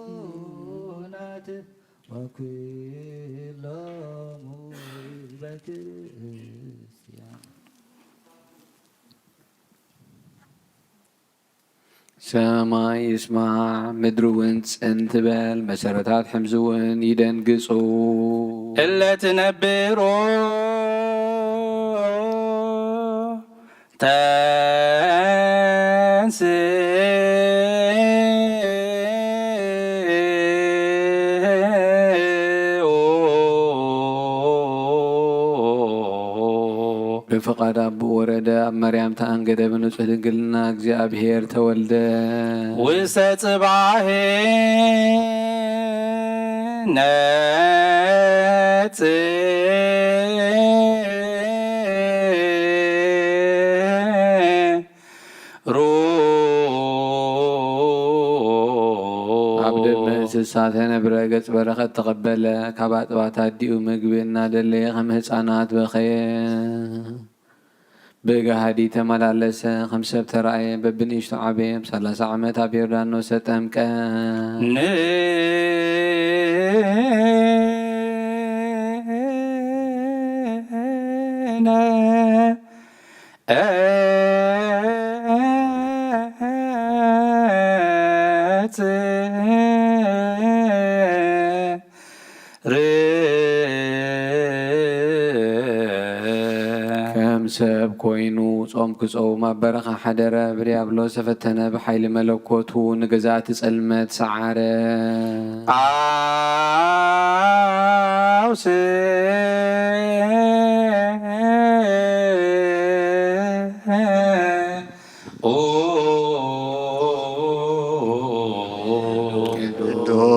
ዲያቆናት ወኩሎሙ ህዝበ ክርስቲያን። ሰማይ ይስማዕ፣ ምድሪ እውን ጽን ትበል፣ መሰረታት ሕምዚ እውን ይደንግጹ። እለ ትነብሮ ተንስእ ብፍቓድ ኣቦኡ ወረደ፣ ኣብ ማርያም ተኣንገደ፣ ብንጹህ ድንግልና እግዚኣብሔር ተወልደ። ውስተ ጽባሕ ነጽእ ሩ ኣብ ደመ እንስሳ ተነብረ፣ ገጽ በረኸት ተቐበለ። ካብ ኣጥባት ኣዲኡ ምግቢ እናደለየ ከም ህፃናት በኸየ። ብጋህዲ ተመላለሰ፣ ከም ሰብ ተራእየ፣ በብንእሽቱ ዓበየ። ብ ሰላሳ ዓመት ኣብ ዮርዳኖስ ተጠምቀ። ንነ እጽ ር ከም ሰብ ኮይኑ ጾም ክጸውም ኣብ በረኻ ሓደረ። ብድያብሎስ ተፈተነ፣ ብሓይሊ መለኮቱ ንገዛእቲ ጸልመት ሰዓረ። ኣውስ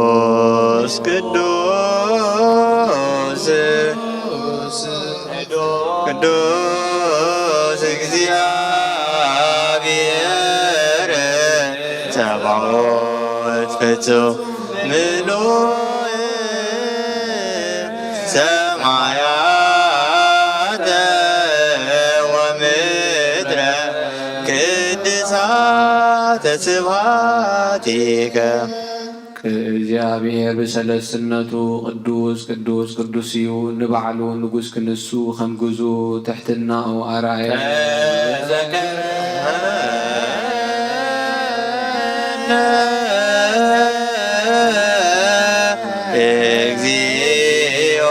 ቅዱስ ቅዱስ ቅዱስ እግዚኣብሔር ጸባኦት ፍጹም ምሉእ ሰማያተ ወምድረ ቅድሳተ ስብሐቲከ። እግዚኣብሔር ብሰለስትነቱ ቅዱስ ቅዱስ ቅዱስ እዩ። ንባዕሉ ንጉስ ክንሱ ከም ግዙ ትሕትናኡ ኣርኣየ። ተዘከረነ እግዚኦ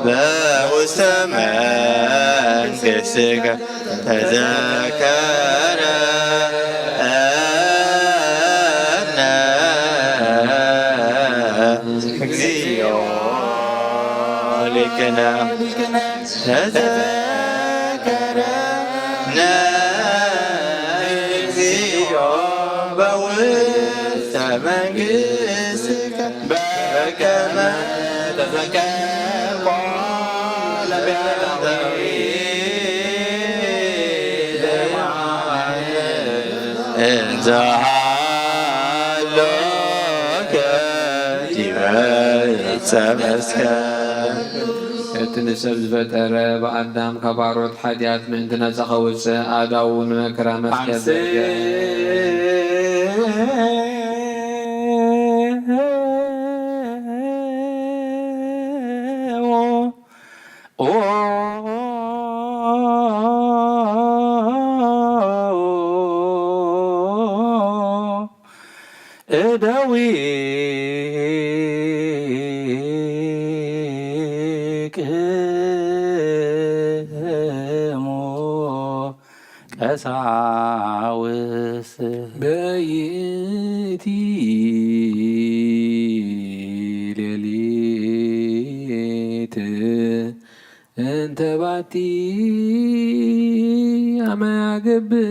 በውስተ መንግሥትከ። ተዘከረነ እግዚኦ ሊቅነ። ተዘከረነ እግዚኦ በውስተ መንግሥትከ። በከመ ተዘከርኮ ለነቢያት ዳዊት እንዘ ሃሎከ ዲበ ዕፀ መስቀል። እቲ ንሰብ ዝፈጠረ ብኣዳም ካብ ኣሮት ሓጢኣት ምእንቲ ነጻ ከውጽእ ኣእዳዉ ንመከራ መስቀል ዘርግሐ። እደዊክሙ ቀሳውስት። በይእቲ ሌሊት እንተ ባቲ አመ ያገብእዎ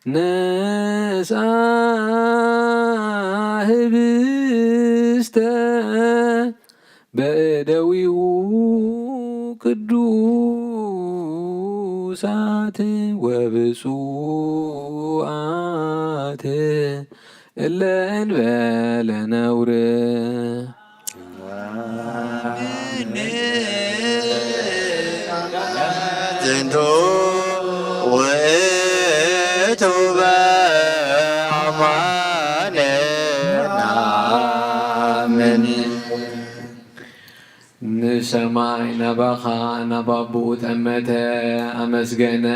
ነስአ ህብስተ በእደዊሁ ቅዱሳት ወብፁዓት እለ እንበለ ነውር። ዝንቱ ውእቱ ኣማን። ኣሜን። ንሰማይ ናባኻ፣ ናብ ኣቦኡ ጠመተ፣ ኣመስገነ፣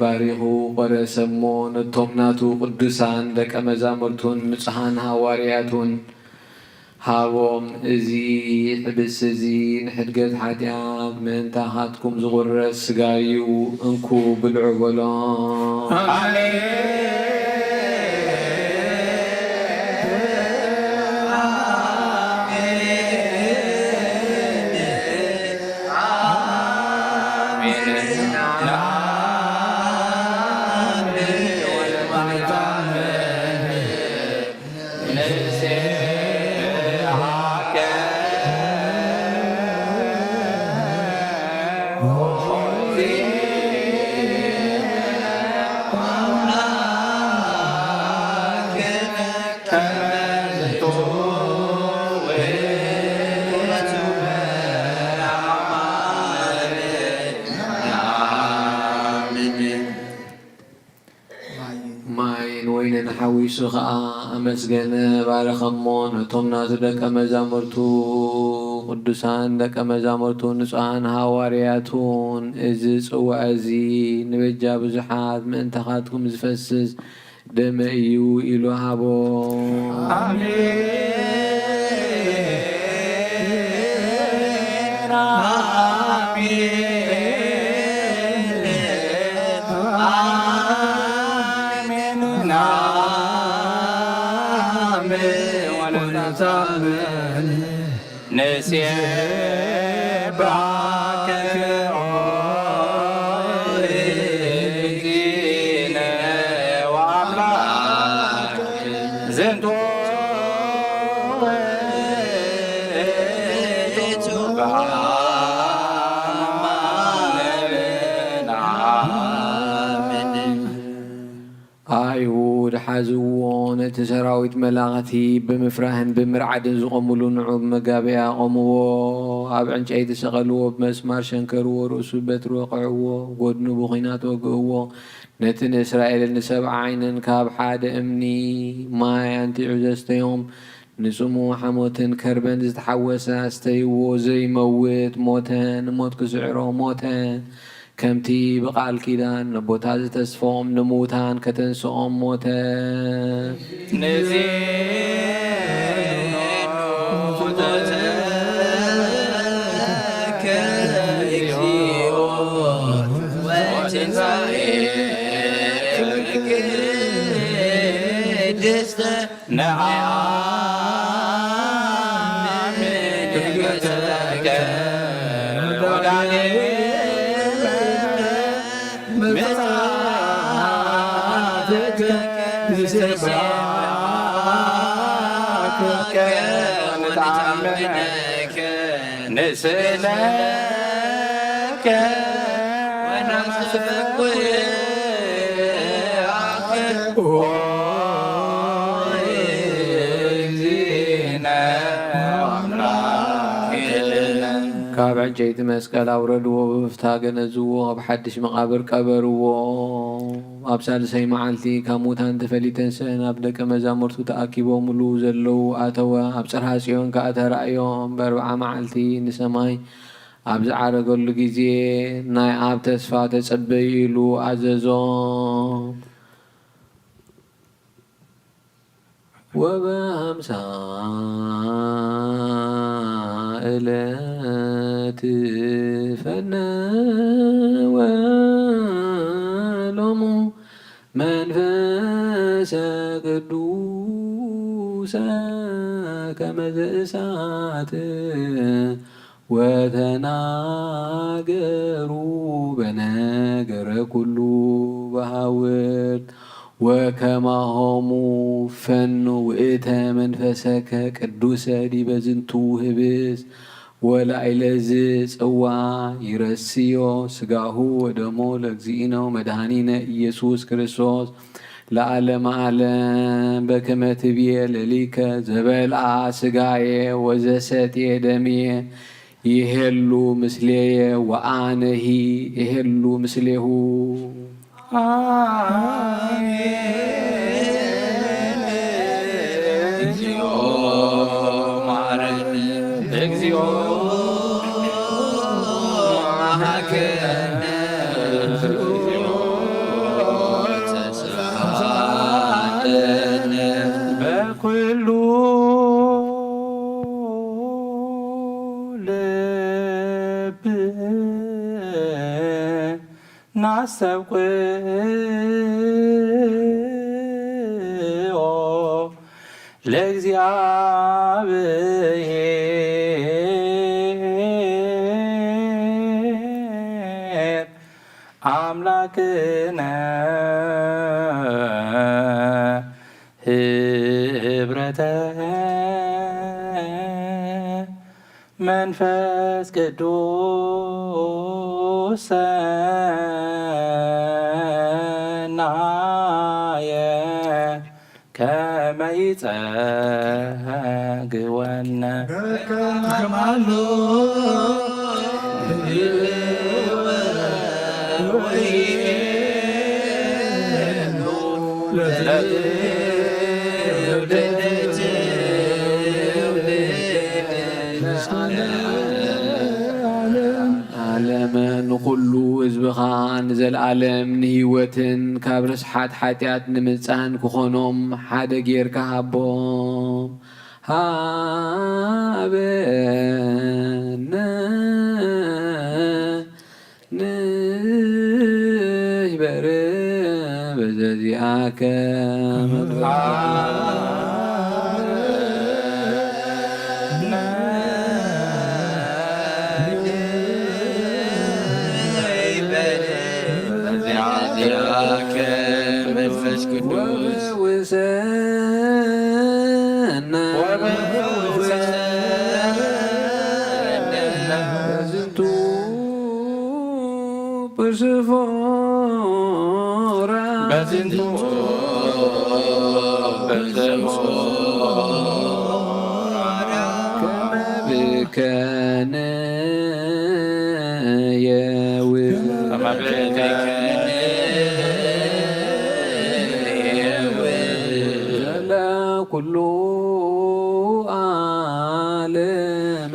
ባሪኹ ቆረሰ እሞ፣ ነቶም ናቱ ቅዱሳን ደቀ መዛሙርቱን ንጹሓን ሃዋርያቱን ሃቦም። እዚ ሕብስ እዚ ንሕድገት ሓጢኣት ምእንታኻትኩም ዝቑረስ ስጋይ እዩ፣ እንኩ ብልዑ በሎ። ኣሜን። ማይን ወይንን ሓዊሱ ኸኣ ኣመስገነ፣ ባረኸሞ። ነቶም ናቱ ደቀ መዛሙርቱ፣ ቅዱሳን ደቀ መዛሙርቱ፣ ንጹሓን ሃዋርያቱን፣ እዚ ጽዋእ እዚ ንበጃ ብዙሓት ምእንታኻትኩም ዝፈስስ ደመ እዩ ኢሉ ሃቦ። ኣሜን፣ ኣሜን፣ ኣሜን፣ ኣሜን። ንሴብሐከ ኦ እግዚእነ ወአምላክ ዝንቱ ውእቱ ብርሃነ። ኣይሁድ ሓዝዎ፣ ነቲ ሰራዊት መላእኽቲ ብምፍራህን ብምርዓድን ዝቖምሉ ንዑ ብመጋበያ ኣቖምዎ። ኣብ ዕንጨይቲ ሰቐልዎ፣ ብመስማር ሸንከርዎ፣ ርእሱ በትሪ ወቕዕዎ፣ ጎድኑ ብኲናት ወግእዎ። ነቲ ንእስራኤልን ንሰብዓ ዓይንን ካብ ሓደ እምኒ ማይ ኣንቲዑ ዘስተዮም። ንጽሙ ሓሞትን ከርበን ዝተሓወሰ ኣስተይዎ፣ ዘይመውት ሞተ፣ ንሞት ክስዕሮ ሞተ። ከምቲ ብቓል ኪዳን ነቦታት ዝተስፎም፣ ንምዉታን ከተንስኦም ሞተ። ንዜኑ ፍቶተከ እግዚኦ ወትንሳኤ ቅድስተ ነአምን ገጸከ ወዳግም ምጽአትከ ንሴብሐከ ወንትአምነከ ንስእለከ ወናፍቅከ ኦ እግዚእነ አምላክነ። ካብ ዕንጨይቲ መስቀል ኣውረድዎ፣ ብፍታ ገነዝዎ፣ ኣብ ሓድሽ መቓብር ቀበርዎ። ኣብ ሳልሰይ መዓልቲ ካብ ሙታን ተፈልዩ ተንስአ፣ ናብ ደቀ መዛሙርቱ ተኣኪቦምሉ ዘለዉ ኣተወ። ኣብ ጽርሐ ጽዮን ከኣ ተራእዮም። በርብዓ መዓልቲ ንሰማይ ኣብ ዝዓረገሉ ግዜ፣ ናይ ኣብ ተስፋ ተጸበዩ ኢሉ ኣዘዞም። ወበሃምሳ ዕለት ፈነወ ሎሙ መንፈሰ ቅዱሰ ከመ ዘእሳት ወተናገሩ በነገረ ኩሉ በሃውርት ወከማሆሙ ፈኑ ውእተ መንፈሰከ ቅዱሰ ዲበ ዝንቱ ህብስ ወላዕለ ዝ ጽዋ ይረስዮ ስጋሁ ወደሞ ለእግዚእነ መድኃኒነ ኢየሱስ ክርስቶስ ለዓለመ ዓለም። በከመ ትብዬ ሌሊከ ዘበልዓ ስጋዬ ወዘሰትየ ደምዬ ይሄሉ ምስሌየ ወአነሂ እሄሉ ምስሌሁ። አሜን። ኣስተብቅዖ ለእግዚኣብሔር ኣምላክነ ህብረተ መንፈስ ቅዱስ ሰናየ ከመ ይጸግወነ። ዓለም ንኹሉ ህዝብኻ ንዘለዓለም ንህይወትን ካብ ርስሓት ሓጢኣት ንምንጻህን ክኾኖም ሓደ ጌርካ ሃቦም። ሃበነ ንህበረ በዘዚኣከ መንፈስ ቅዱስ ወውሰነ ዝንቱ ብስፎራ በዝንቱ በዝንቱ ከመ ብከነ የውል ዘለ ኩሉ ዓለም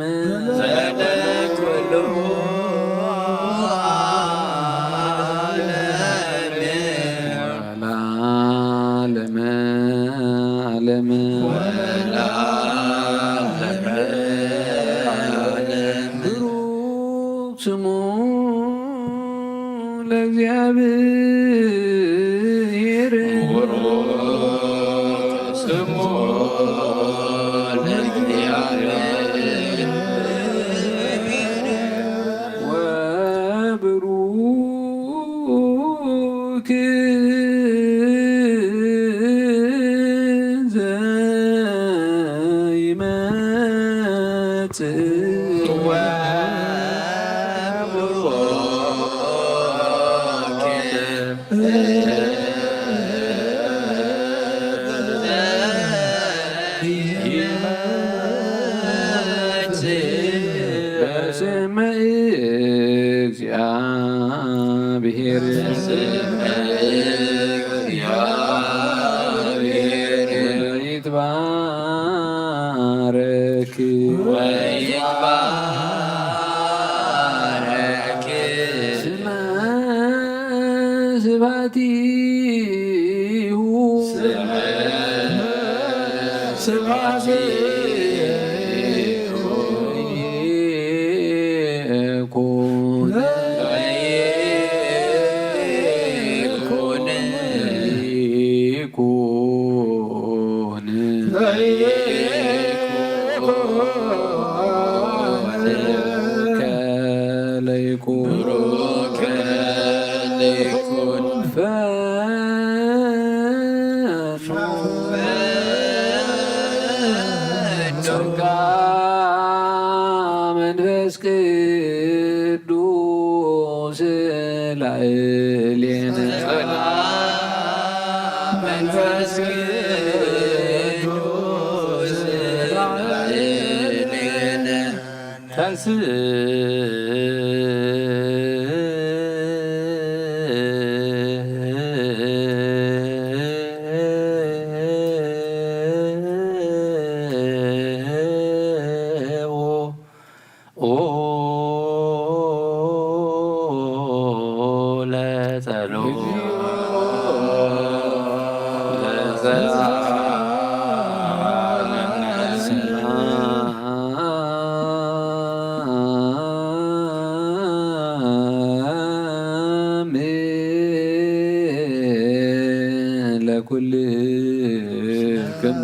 ለዓለመ ዓለም። ብሩክ ስሙ ለእግዚኣብሔር። ወብሩክ በስመ እግዚአብሔር ይትባረክ ስመ ስብሐቲሁ። ጸጋ መንፈስ ቅዱስ ላዕሌነ። ጸጋ መንፈስ ቅዱስ ላዕሌነ። ተንስ ክሙ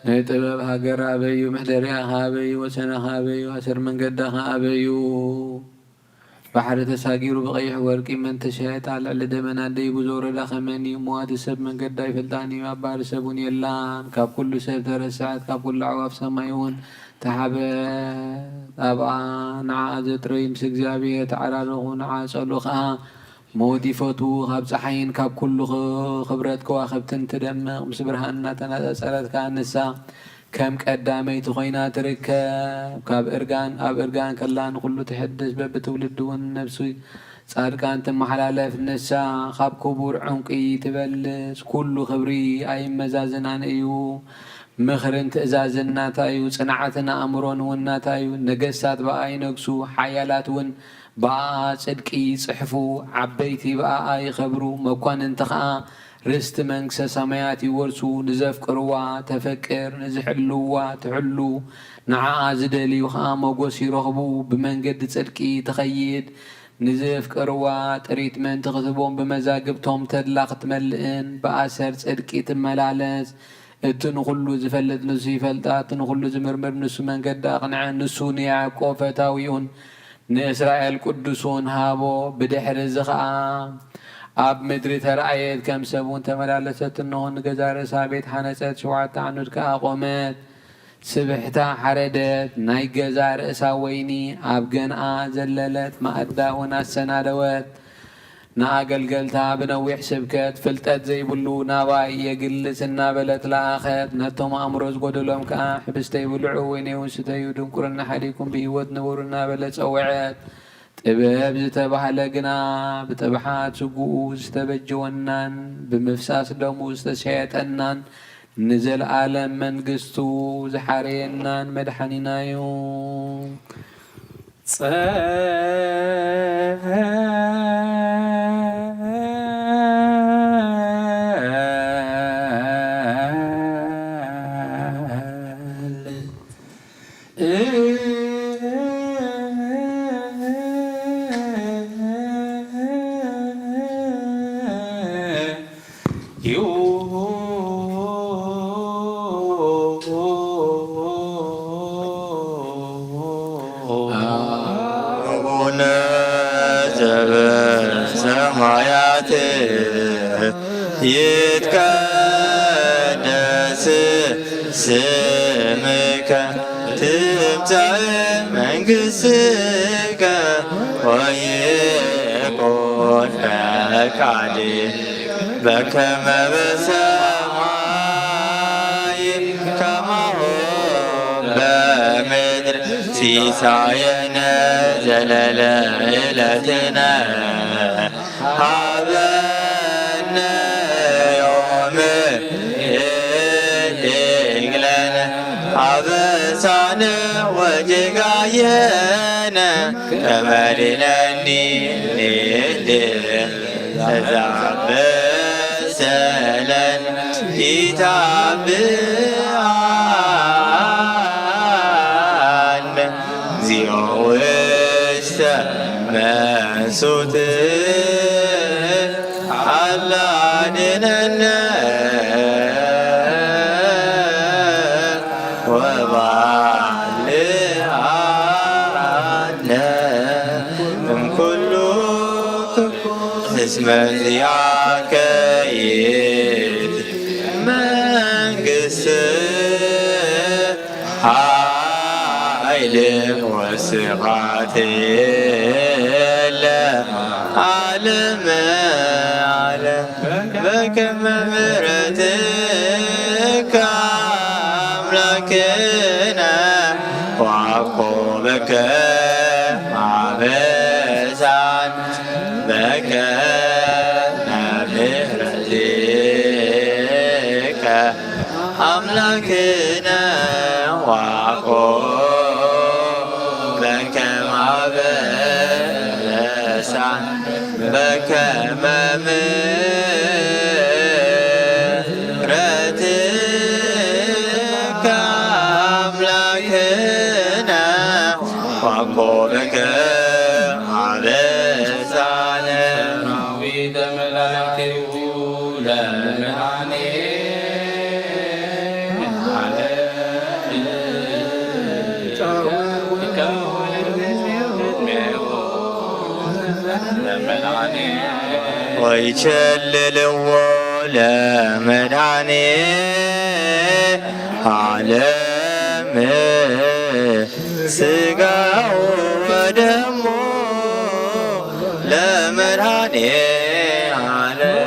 ናይ ጥበብ ሃገር ኣበዩ፣ መሕደሪያኻ ኣበዩ፣ ወሰናኻ ኣበዩ፣ ኣሰር መንገዳኻ ኣበዩ። ባሕሪ ተሳጊሩ ብቐይሕ ወርቂ መን ተሻየጣ፣ ልዕሊ ደመና ደይቡ ዘውረዳ ከመን እዩ። እሞ ኣቲ ሰብ መንገዳ ኣይፈልጣን እዩ፣ ኣብ ባሕሪ ሰብ እውን የላን። ካብ ኩሉ ሰብ ተረስዐት፣ ካብ ኩሉ ኣዕዋፍ ሰማይ እውን ተሓበት። ኣብኣ ንዓኣ ዘጥረዩ ምስ እግዚኣብሔር ተዓራረኹ፣ ንዓ ጸልኡ ኸኣ። ሞት ይፈትዉ፣ ካብ ጸሓይን ካብ ኩሉ ኽ-፣ ክብረት ከዋኽብትን ትደምቕ፣ ምስ ብርሃን እናተነጻጸረት ከኣ ንሳ ከም ቀዳመይቲ ኮይና ትርከብ። ካብ እርጋን፣ ኣብ እርጋን ከላ ንኹሉ ትሕድስ፣ በብትውልዲ እውን ነፍሲ ጻድቃን ትመሓላለፍ። ንሳ ካብ ክቡር ዕንቁ ትበልጽ፣ ኩሉ ክብሪ ኣይመዛዘናን እዩ። ምኽርን ትእዛዝን ናታ እዩ፣ ጽንዓትን ኣእምሮን እውን ናታ እዩ። ነገስታት ብኣኣ ይነግሱ፣ ሓያላት እውን ብኣኣ ጽድቂ ይጽሕፉ፣ ዓበይቲ ብኣኣ ይኸብሩ፣ መኳንንቲ ኸኣ ርስቲ መንግስተ ሰማያት ይወርሱ። ንዘፍቅርዋ ተፈቅር፣ ንዝሕልውዋ ትሕሉ፣ ንዓኣ ዝደልዩ ኸኣ ሞጎስ ይረኽቡ። ብመንገዲ ጽድቂ ትኸይድ፣ ንዘፍቅርዋ ጥሪት ምእንቲ ክትህቦም፣ ብመዛግብቶም ተድላ ክትመልእን ብኣሰር ጽድቂ ትመላለስ። እቲ ንኹሉ ዝፈልጥ ንሱ ይፈልጣ፣ እቲ ንኹሉ ዝምርምር ንሱ መንገዲ ኣቕንዐ። ንሱ ንያዕቆብ ፈታዊኡን ንእስራኤል ቅዱሱን ሃቦ። ብድሕሪ እዚ ኸኣ ኣብ ምድሪ ተራእየት፣ ከም ሰብ እውን ተመላለሰት። እንሆ ንገዛ ርእሳ ቤት ሓነጸት፣ ሸውዓተ ዓኑድ ከኣ ኣቖመት። ስብሕታ ሓረደት፣ ናይ ገዛ ርእሳ ወይኒ ኣብ ገንኣ ዘለለት፣ ማእዳ እውን ኣሰናደወት። ንኣገልገልታ ብነዊሕ ስብከት፣ ፍልጠት ዘይብሉ ናባይ የግልስ እናበለት ለኣኸት። ነቶም ኣእምሮ ዝጎደሎም ከኣ፣ ሕብስተይ ብልዑ፣ ወይነይ እውን ስተዩ፣ ድንቁርና ሓሊኩም ብህይወት ንበሩ እናበለት ጸወዐት። ጥበብ ዝተባህለ ግና ብጥብሓት ስግኡ ዝተበጀወናን ብምፍሳስ ደሙ ዝተሸየጠናን ንዘለዓለም መንግስቱ ዝሓረየናን መድሓኒና እዩ። አቡነ ዘበሰማያት ይትቀደስ ስምከ ትምጻእ መንግሥትከ ወይኩን ፈቃድከ በከመ በሰማይ ከማሁ በምድር። ሲሳየነ ዘለለ ዕለትነ ሀበነ ዮም፣ ህድግ ለነ አበሳነ ወጌጋየነ ከመ ንሕነኒ ንህድግ ለዘአበሰ ለነ ኢታብአነ እግዚኦ ውስተ መንሱት አላ አድነነ ወባልዓነ እምኩሉ ክፉእ። እስመ ዚአከ ይእቲ መንግስት ኃይል ወስብሐት ለዓለመ ዓለም። በከመ ምሕረትከ አምላክነ ወአኮ በከመ አበሳነ በከመ ምሕረትከ አምላክነ ወአኮ በከመ አበሳነ በከመ ምሕረትከ አምላክነ ዋቆ በከ አበሳነ ሰራዊተ መላእክቲሁ ለመድኃኔ ዓለም። ወይቸልልዎ ለመድኃኔ ዓለም ሥጋሁ ወደሙ ለመድኃኔ ዓለም።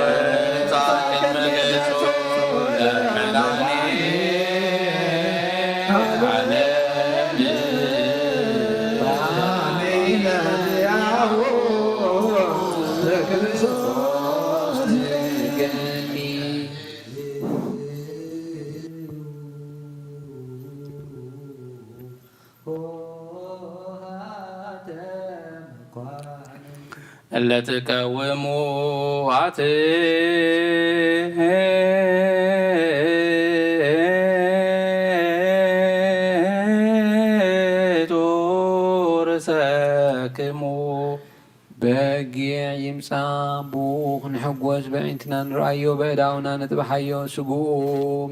እለ ትቀውሙ አትሕቱ ርእሰክሙ። በጊዕ ይምጻ፣ ብኡ ክንሕጎስ፣ በዒንትና ንርኣዮ፣ በእዳውና ንጥብሓዮ። ስግኡ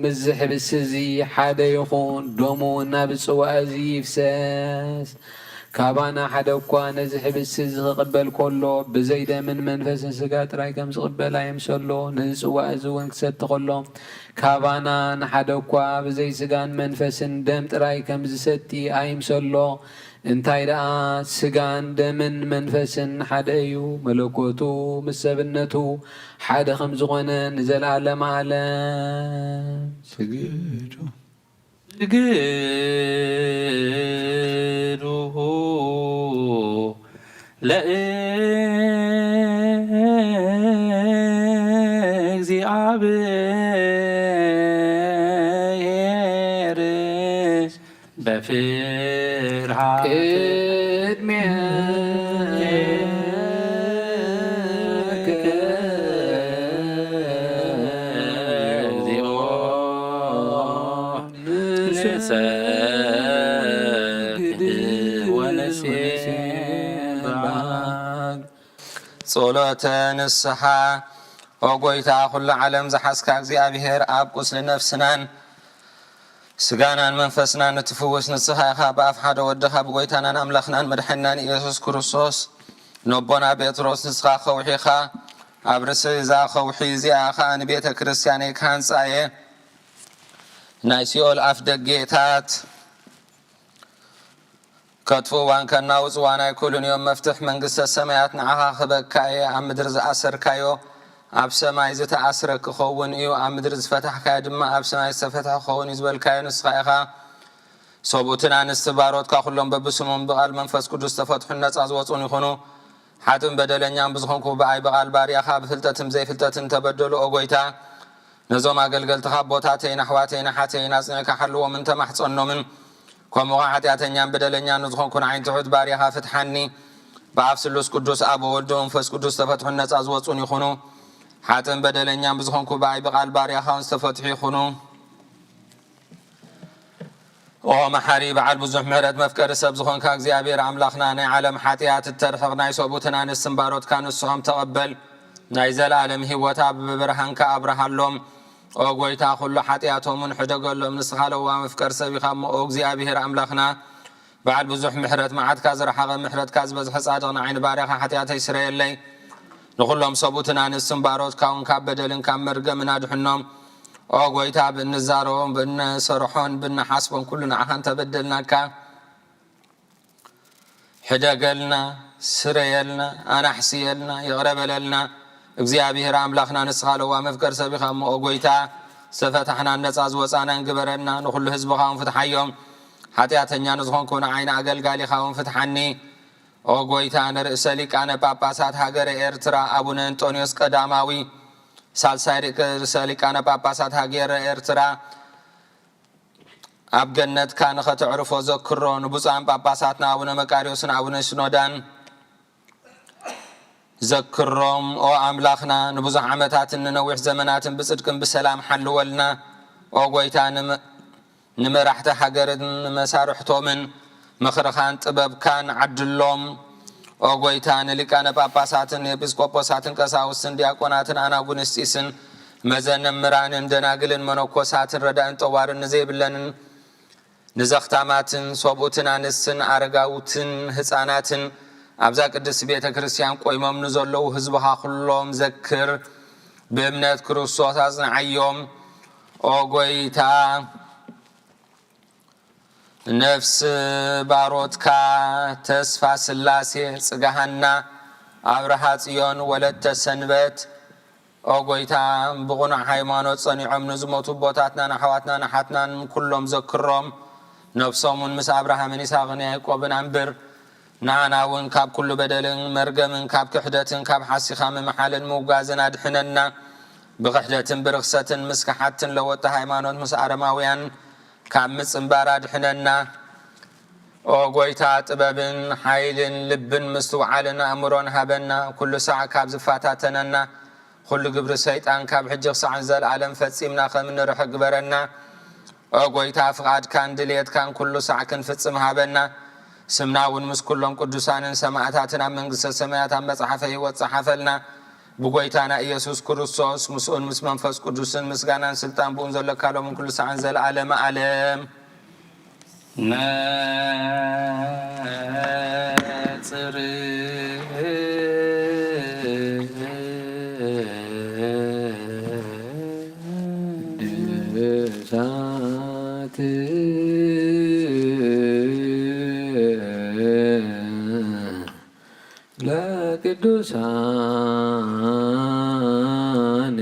ምስዚ ሕብስቲ እዚ ሓደ ይኹን፣ ደሙ ናብ ጽዋእ እዚ ይፍሰስ። ካባና ሓደ እኳ ነዚ ሕብስቲ እዚ ክቕበል ከሎ፣ ብዘይ ደምን መንፈስን ስጋ ጥራይ ከም ዝቕበል ኣይምሰሎ። ነዚ ጽዋእ እዚ እውን ክሰቲ ከሎ፣ ካባና ንሓደ እኳ ብዘይ ስጋን መንፈስን ደም ጥራይ ከም ዝሰቲ ኣይምሰሎ። እንታይ ደኣ ስጋን ደምን መንፈስን ሓደ እዩ፣ መለኮቱ ምስ ሰብነቱ ሓደ ከም ዝኾነ ንዘለዓለመ ዓለም ስግዱ። ስግዱ ለእግዚአብሔር በፍርሃት ቅድሜከ እግዚኦ ንሰግድ ወንሴብሐክ። ጸሎተ ንስሓ። ኦ ጐይታ፣ ኵሉ ዓለም ዝሓዝካ እግዚኣብሔር፣ ኣብ ቁስሊ ነፍስናን ስጋናን መንፈስናን እትፍውስ ንስኻ ኢኻ። ብኣፍ ሓደ ወድኻ ብጐይታናን ኣምላኽናን መድሓኒናን ኢየሱስ ክርስቶስ ነቦና ጴጥሮስ፣ ንስኻ ከውሒ ኢኻ፣ ኣብ ርእሲ እዛ ከውሒ እዚኣ ኸኣ ንቤተ ክርስቲያነይ ክሃንጻ እየ፣ ናይ ሲኦል ኣፍ ደጌታት ከጥፍእዋን ከናውጽዋን ኣይክእሉን እዮም። መፍትሕ መንግስተ ሰማያት ንዓኻ ክህበካ እየ። ኣብ ምድሪ ዝኣሰርካዮ ኣብ ሰማይ ዝተኣስረ ክኸውን እዩ፣ ኣብ ምድሪ ዝፈታሕካዮ ድማ ኣብ ሰማይ ዝተፈትሐ ክኸውን እዩ ዝበልካዮ ንስኻ ኢኻ። ሰብኡትን ኣንስቲ ባሮትካ ኩሎም በብስሞም ብቓል መንፈስ ቅዱስ ዝተፈትሑን ነጻ ዝወጹን ይኹኑ። ሓጥእን በደለኛን ብዝኾንኩ ብኣይ ብቓል ባርያኻ ብፍልጠትን ብዘይፍልጠትን ተበደሉ። ኦ ጐይታ፣ ነዞም ኣገልገልትኻ ኣቦታተይን ኣሕዋተይን ኣሓተይን ኣጽኒዕካ ሓልዎምን ተማሕጸኖምን። ከምኡ ኸዓ ሓጢኣተኛን በደለኛን ንዝኾንኩ ንዓይን ትሑት ባርያኻ ፍትሓኒ። ብኣፍ ስሉስ ቅዱስ ኣብ ወወልድ መንፈስ ቅዱስ ዝተፈትሑን ነጻ ዝወጹን ይኹኑ። ሓጥእን በደለኛን ብዝኾንኩ ብኣይ ብቓል ባርያኻ እውን ዝተፈትሑ ይኹኑ። ኦ መሓሪ በዓል ብዙሕ ምሕረት መፍቀሪ ሰብ ዝኾንካ እግዚኣብሔር ኣምላኽና፣ ናይ ዓለም ሓጢኣት እተርሕቕ ናይ ሰብኡትን ኣንስትን ባሮትካ ንስሖም ተቐበል። ናይ ዘለኣለም ህይወት ኣብ ብርሃንካ ኣብርሃሎም። ኦ ጐይታ፣ ኩሉ ሓጢኣቶምን ሕደገሎም። ንስኻ ለዋህ መፍቀሪ ሰብ ኢኻ እሞ፣ ኦ እግዚኣብሔር ኣምላኽና፣ በዓል ብዙሕ ምሕረት፣ መዓትካ ዝረሓቐ፣ ምሕረትካ ዝበዝሐ ጻድቕ፣ ንዓይ ንባርያኻ ሓጢኣተይ ስረየለይ። ንኹሎም ሰብኡትን ኣንስትን ባሮትካ እውን ካብ በደልን ካብ መርገምን ኣድሕኖም። ኦ ጐይታ፣ ብእንዛረቦን ብእንሰርሖን ብእንሓስቦን ኩሉ ንዓኻ እንተበደልናካ፣ ሕደገልና፣ ስረየልና፣ ኣናሕስየልና፣ ይቕረ በለልና። እግዚኣብሔር ኣምላኽና፣ ንስኻ ለዋህ መፍቀሪ ሰብ ኢኻ እሞ፣ ኦ ጐይታ፣ ዝተፈታሕናን ነጻ ዝወጻናን ግበረና። ንኹሉ ህዝብኻ እውን ፍትሓዮም። ሓጢኣተኛ ንዝኾንኩ ንዓይ ንኣገልጋሊኻ እውን ፍትሓኒ። ኦ ጐይታ፣ ንርእሰ ሊቃነ ጳጳሳት ሃገረ ኤርትራ ኣቡነ እንጦንዮስ ቀዳማዊ፣ ሳልሳይ ርእሰ ሊቃነ ጳጳሳት ሃገረ ኤርትራ፣ ኣብ ገነትካ ንኸተዕርፎ ዘክሮ። ንብፁዓን ጳጳሳትና ኣቡነ መቃርዮስን ኣቡነ ሲኖዳን ዘክሮም። ኦ ኣምላኽና፣ ንብዙሕ ዓመታትን ንነዊሕ ዘመናትን ብጽድቅን ብሰላም ሓልወልና። ኦ ጐይታ፣ ንመ-፣ ንመራሕቲ ሃገርን ንመሳርሕቶምን ምኽርኻን ጥበብካን ዓድሎም። ኦ ጐይታ፣ ንሊቃነ ጳጳሳትን ኤጲስቆጶሳትን ቀሳውስትን ዲያቆናትን ኣናጉንስጢስን መዘምራንን ደናግልን መነኮሳትን ረዳእን ጠዋርን ንዘይብለንን ንዘኽታማትን ሰብኡትን ኣንስትን ኣረጋውትን ህፃናትን ኣብዛ ቅድስት ቤተ ክርስቲያን ቆይሞም ንዘለዉ ህዝብኻ ኩሎም ዘክር። ብእምነት ክርስቶስ ኣጽንዓዮም። ኦ ጐይታ፣ ነፍስ ባሮትካ ተስፋ ስላሴ ጽጋሃና ኣብርሃ ጽዮን ወለተ ሰንበት። ኦ ጐይታ፣ ብቕኑዕ ሃይማኖት ጸኒዖም ንዝሞቱ ኣቦታትናን ኣሕዋትናን ኣሓትናን ኩሎም ዘክሮም። ነፍሶም እውን ምስ ኣብርሃምን ይስሐቅን ያዕቆብን ኣንብር። ንዓና እውን ካብ ኩሉ በደልን መርገምን ካብ ክሕደትን ካብ ሓሲኻ ምምሓልን ምውጋዝን ኣድሕነና። ብኽሕደትን ብርኽሰትን ምስ ከሓድትን ለወጥቲ ሃይማኖት ምስ ኣረማውያን ካብ ምጽንባር ኣድሕነና። ኦ ጐይታ፣ ጥበብን ሓይልን ልብን ምስትውዓልን ኣእምሮን ሃበና። ኩሉ ሳዕ ካብ ዝፈታተነና ኩሉ ግብሪ ሰይጣን ካብ ሕጂ ክሳዕ ንዘለኣለም ፈጺምና ከም እንርሕቅ ግበረና። ኦ ጐይታ፣ ፍቓድካን ድልየትካን ኩሉ ሳዕ ክንፍጽም ሃበና። ስምና እውን ምስ ኩሎም ቅዱሳንን ሰማዕታትን ኣብ መንግስተ ሰማያት ኣብ መጽሓፈ ህይወት ጸሓፈልና። ብጐይታና ኢየሱስ ክርስቶስ ምስኡን ምስ መንፈስ ቅዱስን ምስጋናን ስልጣን ብኡን ዘለካ ሎምን ኩሉ ሳዕን ዘለዓለመ ዓለም። ነጽር ቅዱሳት ለቅዱሳን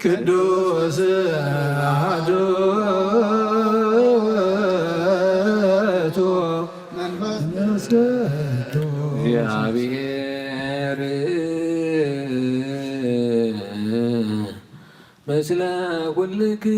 ቅዱስ አሐዱ ውእቱ መንፈስ ቅዱስ እግዚአብሔር ምስለ ኩልክሙ።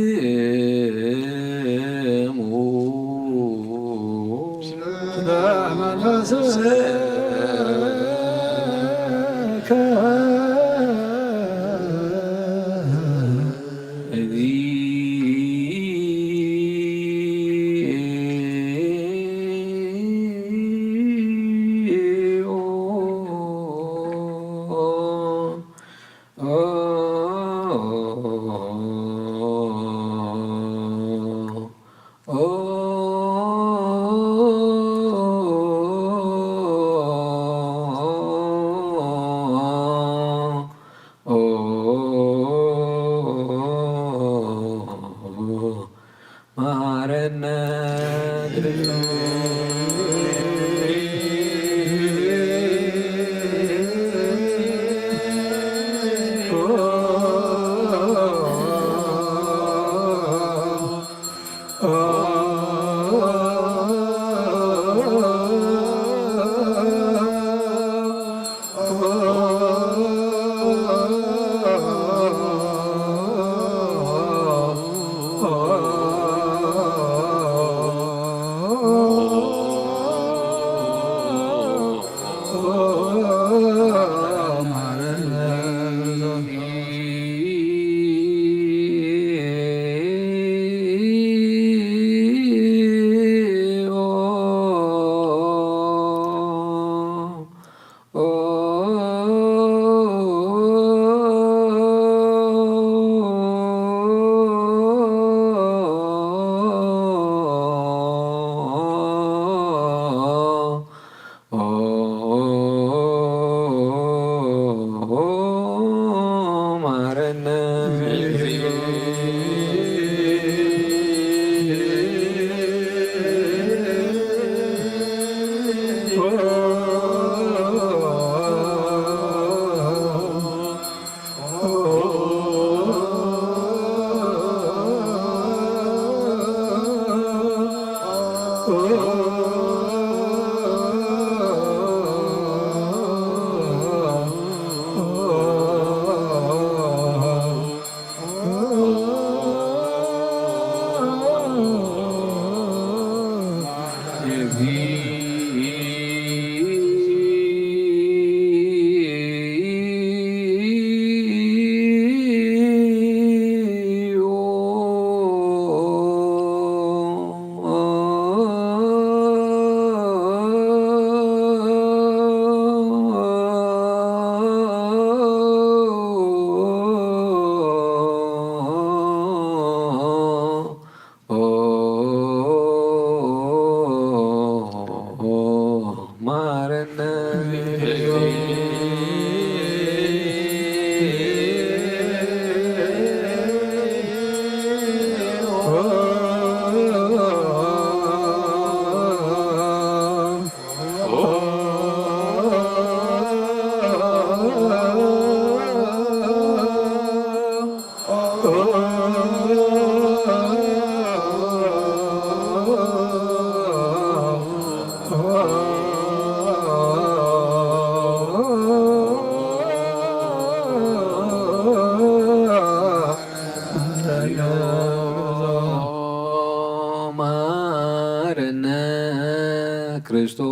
ክርስቶስ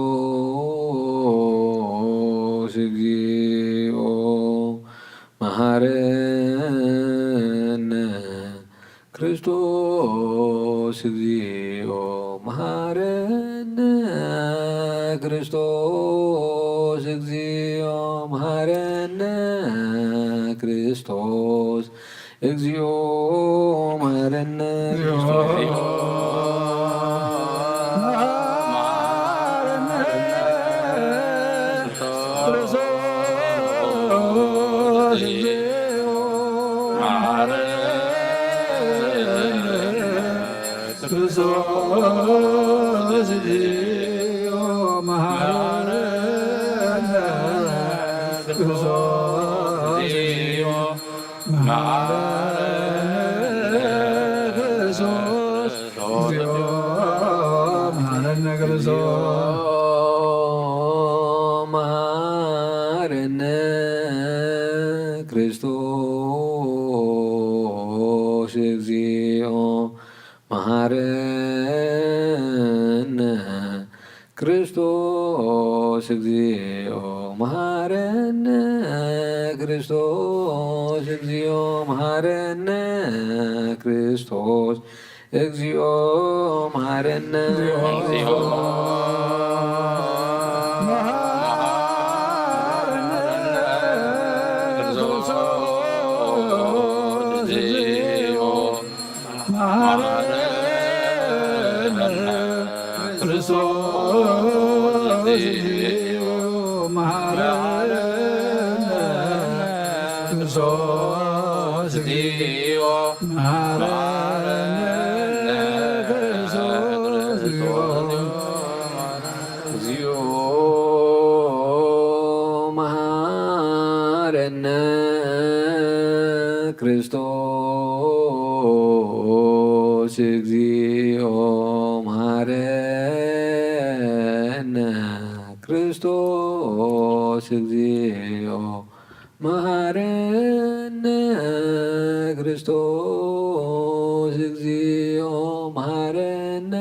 እግዚኦ መሐረነ። ክርስቶስ እግዚኦ መሐረነ። ክርስቶስ እግዚኦ መሐረነ። ክርስቶስ እግዚኦ መሐረነ። መሐረነ። ክርስቶስ እግዚኦ መሐረነ። ክርስቶስ እግዚኦ መሐረነ። ክርስቶስ እግዚኦ መሐረነ። ክርስቶስ እግዚኦ መሐረነ። እግዚኦ መሐረነ። ክርስቶስ እግዚኦ መሐረነ። ክርስቶስ እግዚኦ መሐረነ። ክርስቶስ እግዚኦ መሐረነ። ክርስቶስ እግዚኦ መሐረነ። እግዚኦ መሐረነ። ክርስቶስ እግዚኦ መሐረነ። ክርስቶስ እግዚኦ መሐረነ።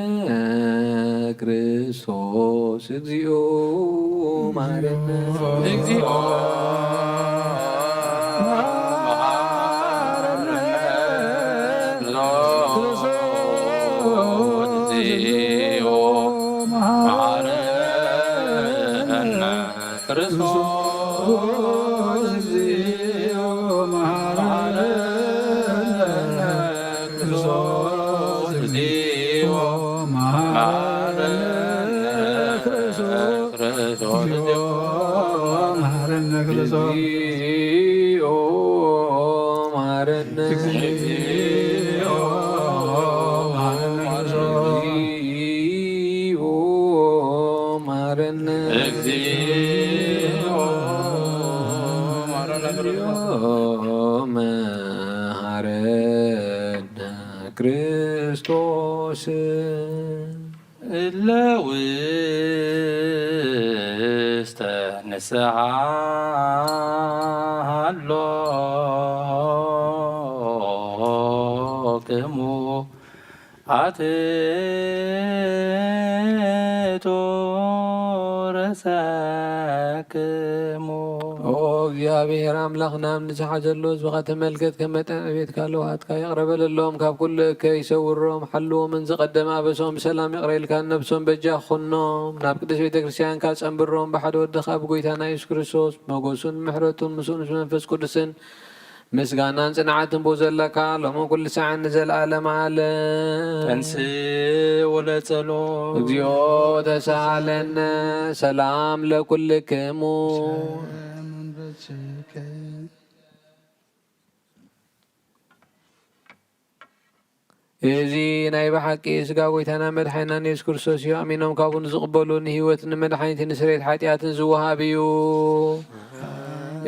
ክርስቶስ እግዚኦ መሐረነ። ክርስቶስ እግዚኦ መሐረነ። ክርስቶስ እግዚኦ መሐረነ። እግዚኦ መሐረነ። እግዚኦ መሐረነ። መሐረነ ክርስቶስ። እለ ውስተ ንስሓ ሃሎክሙ። ኣትሕቱ ርእሰክሙ። ኦ እግዚኣብሔር ኣምላኽና፣ ኣብ ንስሓ ዘለዉ ህዝብኻ ተመልከት፣ ከም መጠን ዕቤትካ ለውሃትካ ይቕረ በለሎም፣ ካብ ኩሉ እከይ ሰውሮም፣ ሓልዎም፣ ንዝቐደመ ኣበሶም ብሰላም ይቕረ ኢልካ ነብሶም በጃ ኩኖም፣ ናብ ቅድስት ቤተ ክርስቲያንካ ጸንብሮም፣ ብሓደ ወድኻ ብጎይታና የሱስ ክርስቶስ ሞገሱን ምሕረቱን ምስኡ ምስ መንፈስ ቅዱስን ምስጋናን ጽንዓትን ብኡ ዘለካ፣ ሎምን ኩሉ ሳዕን ንዘለዓለመ ዓለም። ተንሥእ ወለጸሎ። እግዚኦ ተሳሃለነ። ሰላም ለኩልክሙ። እዚ ናይ ብሓቂ ስጋ ጎይታና መድሓኒናን የሱስ ክርስቶስ እዩ። ኣሚኖም ካብኡ ንዝቕበሉ ንህይወትን ንመድሓኒትን ንስርየት ሓጢኣትን ዝወሃብ እዩ።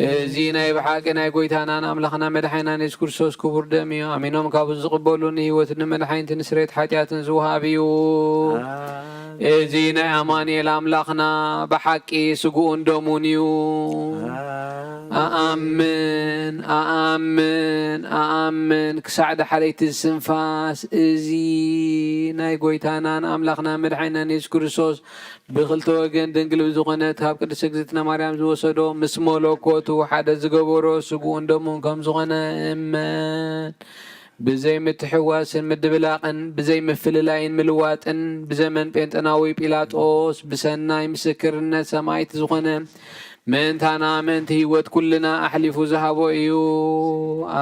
እዚ ናይ ብሓቂ ናይ ጎይታናን ኣምላኽና መድሓኒናን የሱስ ክርስቶስ ክቡር ደም እዩ። ኣሚኖም ካብኡ ዝቕበሉ ንህይወትን ንመድሓኒትን ንስርየት ሓጢኣትን ዝወሃብ እዩ። እዚ ናይ ኣማኑኤል ኣምላኽና ብሓቂ ስግኡን ደሙን እዩ። ኣኣምን፣ ኣኣምን፣ ኣኣምን፣ ክሳዕ ዳሕረይቲ ስንፋስ እዚ ናይ ጎይታናን ኣምላኽና መድሓኒናን የሱስ ክርስቶስ ብኽልተ ወገን ድንግል ብዝኾነት ካብ ቅድስት እግዝእትነ ማርያም ዝወሰዶ ምስ መለኮቱ ሓደ ዝገበሮ ስግኡን ደሙን ከም ዝኾነ እመን። ብዘይ ምትሕዋስን ምድብላቕን፣ ብዘይ ምፍልላይን ምልዋጥን፣ ብዘመን ጴንጠናዊ ጲላጦስ ብሰናይ ምስክርነት ሰማዕት ዝኾነ ምእንታና ምእንቲ ህይወት ኩልና ኣሕሊፉ ዝሃቦ እዩ።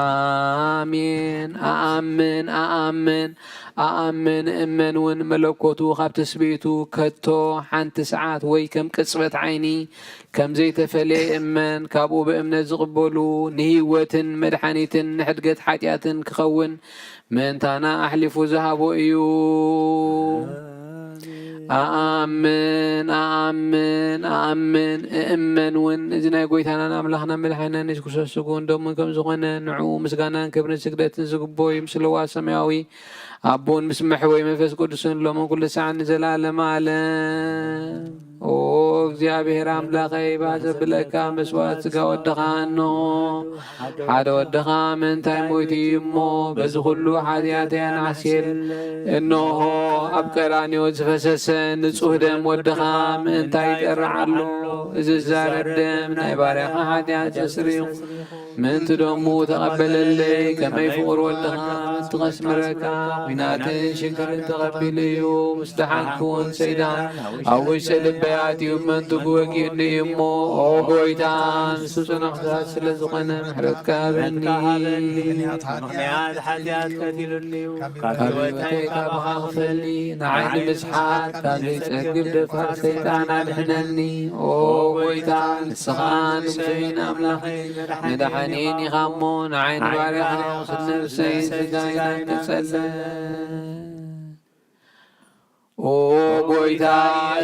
ኣሜን። ኣኣምን፣ ኣኣምን፣ ኣኣምን፣ እመን እውን መለኮቱ ካብ ትስብእቱ ከቶ ሓንቲ ሰዓት ወይ ከም ቅጽበት ዓይኒ ከም ዘይተፈልየ እመን። ካብኡ ብእምነት ዝቕበሉ ንህይወትን መድሓኒትን ንሕድገት ሓጢኣትን ክኸውን ምእንታና ኣሕሊፉ ዝሃቦ እዩ። ኣኣምን፣ ኣኣምን፣ ኣኣምን፣ እእመን እውን እዚ ናይ ጎይታናን ኣምላኽና መድሓኒናን የሱስ ክርስቶስ ስግኡን ደሙን ከም ዝኾነ ንዕኡ ምስጋናን ክብርን ስግደትን ዝግቦ እዩ። ምስልዋ ሰማያዊ ኣቦን ምስ መሕወይ መንፈስ ቅዱስን ሎምን ኩሉ ሰዓት ንዘለኣለም ኣለም። ኦ እግዚኣብሔር ኣምላኸይ፣ ባዘብለካ መስዋዕት ስጋ ወድኻ እንሆ፣ ሓደ ወድኻ ምእንታይ ሞይቱ እዩ እሞ፣ በዚ ኩሉ ሓጢኣተይ ኣናሕስየል። እንሆ ኣብ ቀራንዮ ዝፈሰሰ ንጹህ ደም ወድኻ ምእንታይ ይጠርዕ ኣሎ። እዚ ዝዛረብ ደም ናይ ባርያኻ ሓጢኣት ዘስሪ እዩ። ምእንቲ ደሙ ተቐበለለይ፣ ከመይ ፍቑር ወድኻ ምእንቲ ከስምረካ፣ ኲናትን ሽግርን ተቐቢሉ እዩ። ምስ ደሓንኩ እውን ሰይጣን ኣብ ውሽጢ ልበይ ኣትዩ፣ መንትጉ ወጊኡኒ እዩ እሞ፣ ኦ ጎይታ፣ ንሱ ጽኑዕ ክሳድ ስለ ዝኾነ፣ ምሕረትካ ሃበኒ። ምኽንያት ሓጢኣት ቀቲሉኒ እዩ። ካብ ህይወተይ ካባኻ ክፈሊ፣ ንዓይ ንምስሓት፣ ካብ ዘይጸግብ ደፋር ሰይጣን ኣድሕነኒ። ኦ ጎይታ፣ ንስኻ ንጉሰይን ኣምላኸይን መድሓኒየይን ኢኻ እሞ፣ ንዓይ ንባርያኻ ኽሱስ ነብሰይን ስጋይን ኣይትጸልእ። ኦ ጎይታ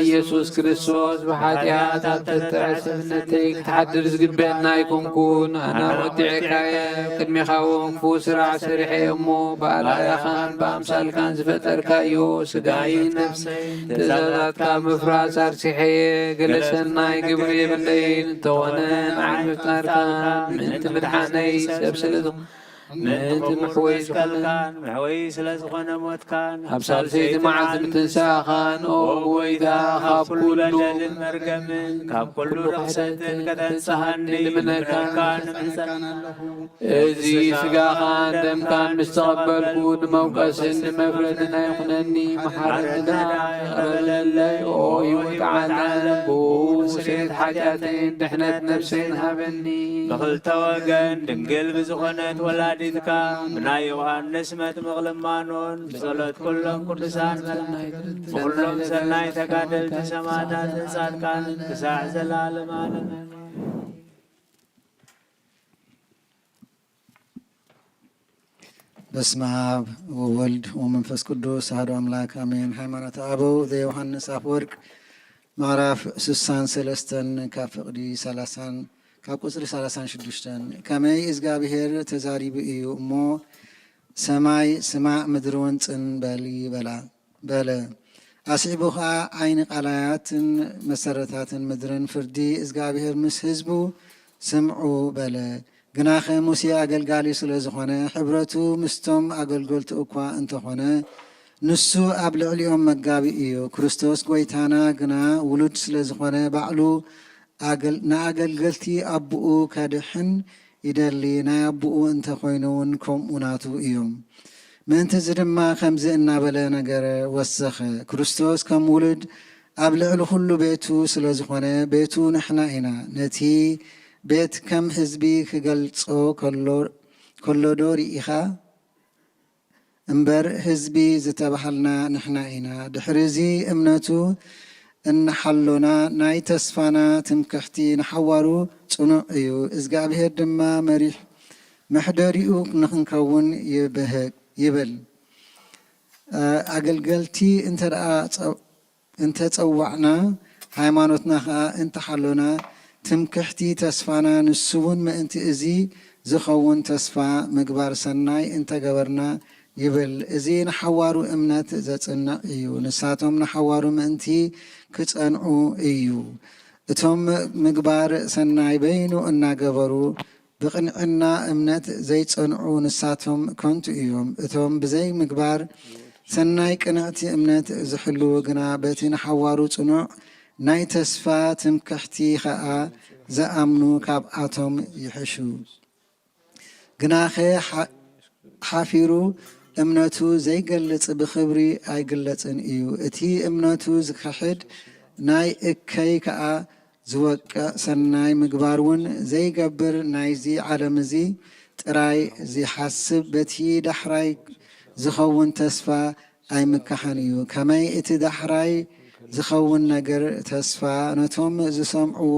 ኢየሱስ ክርስቶስ፣ ብሓጢኣት ኣብ ትሕቲ ዕስብነተይ ክትሓድር ዝግበአኒ ኣይኮንኩን። ኣነ ወዲዐካየ፣ ቅድሜኻ እውን ክፉእ ስራሕ ሰሪሐ እየ እሞ፣ ብኣርኣያኻን ብኣምሳልካን ዝፈጠርካዮ ስጋይን ነፍሰይን ትእዛዛትካ ምፍራስ ኣርሲሐየ። ገለ ሰናይ ግብሪ የብለይን፣ እንተኾነ ንዓይ ምፍጣርካን ምእንቲ ምድሓነይ ሰብ ስለ ዝኾንካ ምእንቲ መሕወይ ዝኾነ፣ መሕወይ ስለ ዝኾነ ሞትካን፣ ኣብ ሳልሰይቲ መዓልቲ ምትንሳእኻን፣ ኦ ጎይታ፣ ካብ ኩሉ በደልን መርገምን፣ ካብ ኩሉ ርኽሰትን ከተንጽሃኒ ልምነካን እምሕጸነካን ኣለኹ። እዚ ስጋኻን ደምካን ምስ ተቐበልኩ፣ ንመውቀስን ንመፍረድን ኣይኹነኒ። መሓረኒ ደኣ ይቕረ በለለይ። ኦ ህይወት ዓለም፣ ብኡ ስርየት ሓጢኣተይን ድሕነት ነፍሰይን ሃበኒ። ብኽልተ ወገን ድንግል ብዝኾነት ወላዲትካ፣ ብናይ ዮሃንስ መጥምቕ ልማኖን፣ ብጸሎት ኩሎም ቅዱሳን መላእክትን፣ ብኹሎም ሰናይ ተጋደልቲ ሰማዕታትን ጻድቃንን፣ ክሳዕ ዘላለም ዓለም። በስመ አብ ወወልድ ወመንፈስ ቅዱስ አሐዱ አምላክ አሜን። ሃይማኖተ አበው ዘዮሃንስ አፈወርቅ ምዕራፍ ስሳን ሰለስተን ካብ ፍቕዲ ሰላሳን ካብ ቁጽሪ ሰላሳን ሽዱሽተን። ከመይ እግዚኣብሔር ተዛሪቡ እዩ እሞ፣ ሰማይ ስማዕ ምድሪ እውን ጽን በል ይበላ። በለ። ኣስዒቡ ኸኣ ዓይኒ ቃላያትን መሰረታትን ምድርን ፍርዲ እግዚኣብሔር ምስ ህዝቡ ስምዑ በለ። ግናኸ ሙሴ ኣገልጋሊ ስለ ዝኾነ፣ ሕብረቱ ምስቶም ኣገልገልቱ እኳ እንተኾነ፣ ንሱ ኣብ ልዕሊኦም መጋቢ እዩ። ክርስቶስ ጐይታና ግና ውሉድ ስለ ዝኾነ፣ ባዕሉ ኣገል-፣ ንኣገልገልቲ ኣቦኡ ከድሕን ይደሊ፣ ናይ ኣቦኡ እንተ ኾይኑ እውን ከምኡ ናቱ እዮም። ምእንትዚ ድማ ከምዚ እናበለ ነገረ ወሰኸ፣ ክርስቶስ ከም ውሉድ ኣብ ልዕሊ ኩሉ ቤቱ ስለ ዝኾነ፣ ቤቱ ንሕና ኢና። ነቲ ቤት ከም ህዝቢ ክገልጾ ከሎ፣ ከሎዶ ርኢኻ? እምበር ህዝቢ ዝተባሃልና ንሕና ኢና። ድሕሪ እዚ እምነቱ እንሓሎና፣ ናይ ተስፋና ትምክሕቲ ንሓዋሩ ጽኑዕ እዩ። እግዚኣብሔር ድማ መሪሕ መሕደሪኡ ንኽንከውን ይብህግ፣ ይብል። እ፣ ኣገልገልቲ እንተ ደኣ ጸ-፣ እንተ ጸዋዕና፣ ሃይማኖትና ኸኣ እንተ ሓሎና፣ ትምክሕቲ ተስፋና፣ ንሱ እውን ምእንቲ እዚ ዝኸውን ተስፋ ምግባር ሰናይ እንተ ገበርና፣ ይብል። እዚ ንሓዋሩ እምነት ዘጽንዕ እዩ። ንሳቶም ንሓዋሩ ምእንቲ ክጸንዑ እዩ። እቶም ምግባር ሰናይ በይኑ እናገበሩ ብቕንዕና እምነት ዘይጸንዑ ንሳቶም ከንቱ እዮም። እቶም ብዘይ ምግባር ሰናይ ቅንዕቲ እምነት ዝሕልዉ ግና በቲ ንሓዋሩ ጽኑዕ ናይ ተስፋ ትምክሕቲ ኸኣ ዝኣምኑ ካብኣቶም ይሕሹ። ግናኸ ሓ-፣ ሓፊሩ እምነቱ ዘይገልጽ ብኽብሪ ኣይግለጽን እዩ። እቲ እምነቱ ዝኽሕድ ናይ እከይ ከኣ ዝወቅዕ ሰናይ ምግባር እውን ዘይገብር ናይዚ ዓለም እዚ ጥራይ ዝሓስብ በቲ ዳሕራይ ዝኸውን ተስፋ ኣይምካሕን እዩ። ከመይ እቲ ዳሕራይ ዝኸውን ነገር ተስፋ ነቶም ዝሰምዕዎ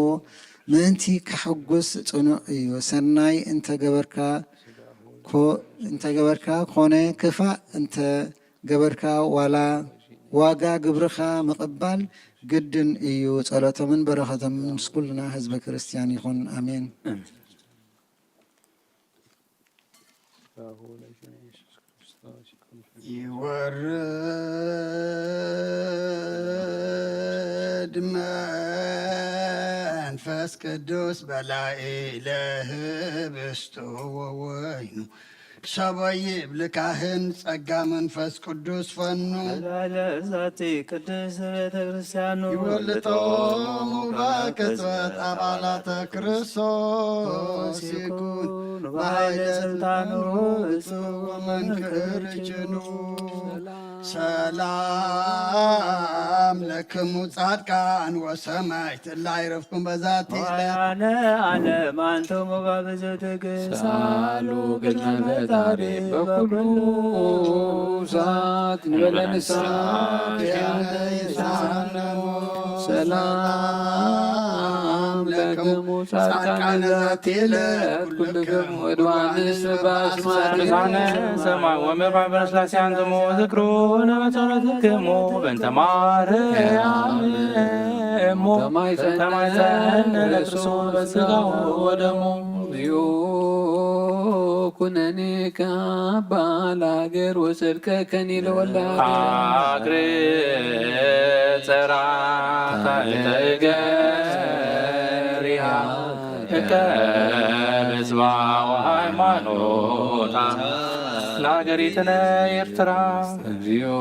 ምእንቲ ከሐጉስ ጽኑዕ እዩ። ሰናይ እንተገበርካ ኮ-፣ እንተገበርካ ኮነ ክፋእ እንተገበርካ ዋላ ዋጋ ግብርኻ ምቕባል ግድን እዩ። ጸሎቶምን በረኸቶምን ምስ ኩልና ህዝበ ክርስቲያን ይኹን። ኣሜን። ይወርድ መንፈስ ቅዱስ በላኢ ለህብስቱ ወወይኑ ሰበይ ይብል ካህን ጸጋ መንፈስ ቅዱስ ፈኑ። ላለ ዛቲ ቅድስት ቤተ ክርስቲያኑ ይወልጦሙ በክትበት ኣባላተ ክርስቶስ ይኩን በኃይለ ስልጣኑ እጹ ወመንክር ጅኑ። ሰላም ለክሙ ጻድቃን ወሰማዕት እለ ይረፍኩም በዛቲ ዕለት። ወያነ ዓለም አንትሙ በብዙ ትግሳሉ ቅድመ ፈጣሪ በኩሉ ሰዓት ንበለ ንስሐ ኪያነ ይሳነሙ። ሰላም ለክሙ ጻድቃነ ዛቲ ዕለት ኩልክሙ ወድዋንስ በአስማት ቅዱሳነ ሰማይ ወምድር በስላሴ አንትሙ ዝክሩነ በጸሎትክሙ በእንተ ማርያም እሙ ተማይጸነ ለክርስቶስ በስጋሁ ወደሙ። ኩነኔ ካባ ለአገር ወጽድቀ ከኒ ለወላደ። አግር ጸራ ታሕተ እገሪሃ እከ ብጽባ ወሃይማኖታ ለአገሪትነ ኤርትራ። እግዚኦ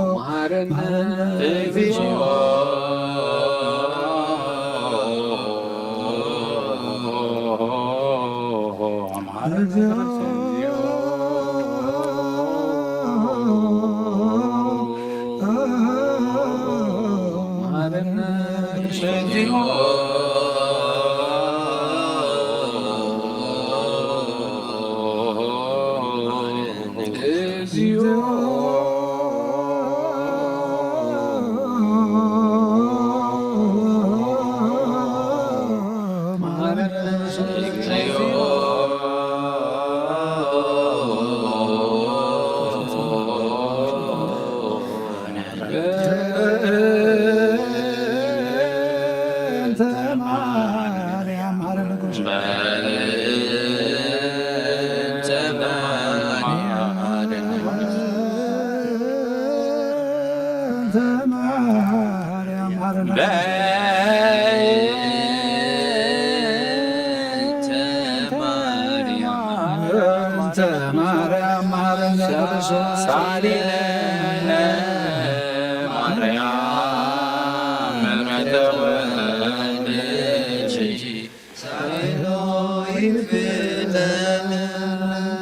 መሐረነ። እግዚኦ መሐረነ።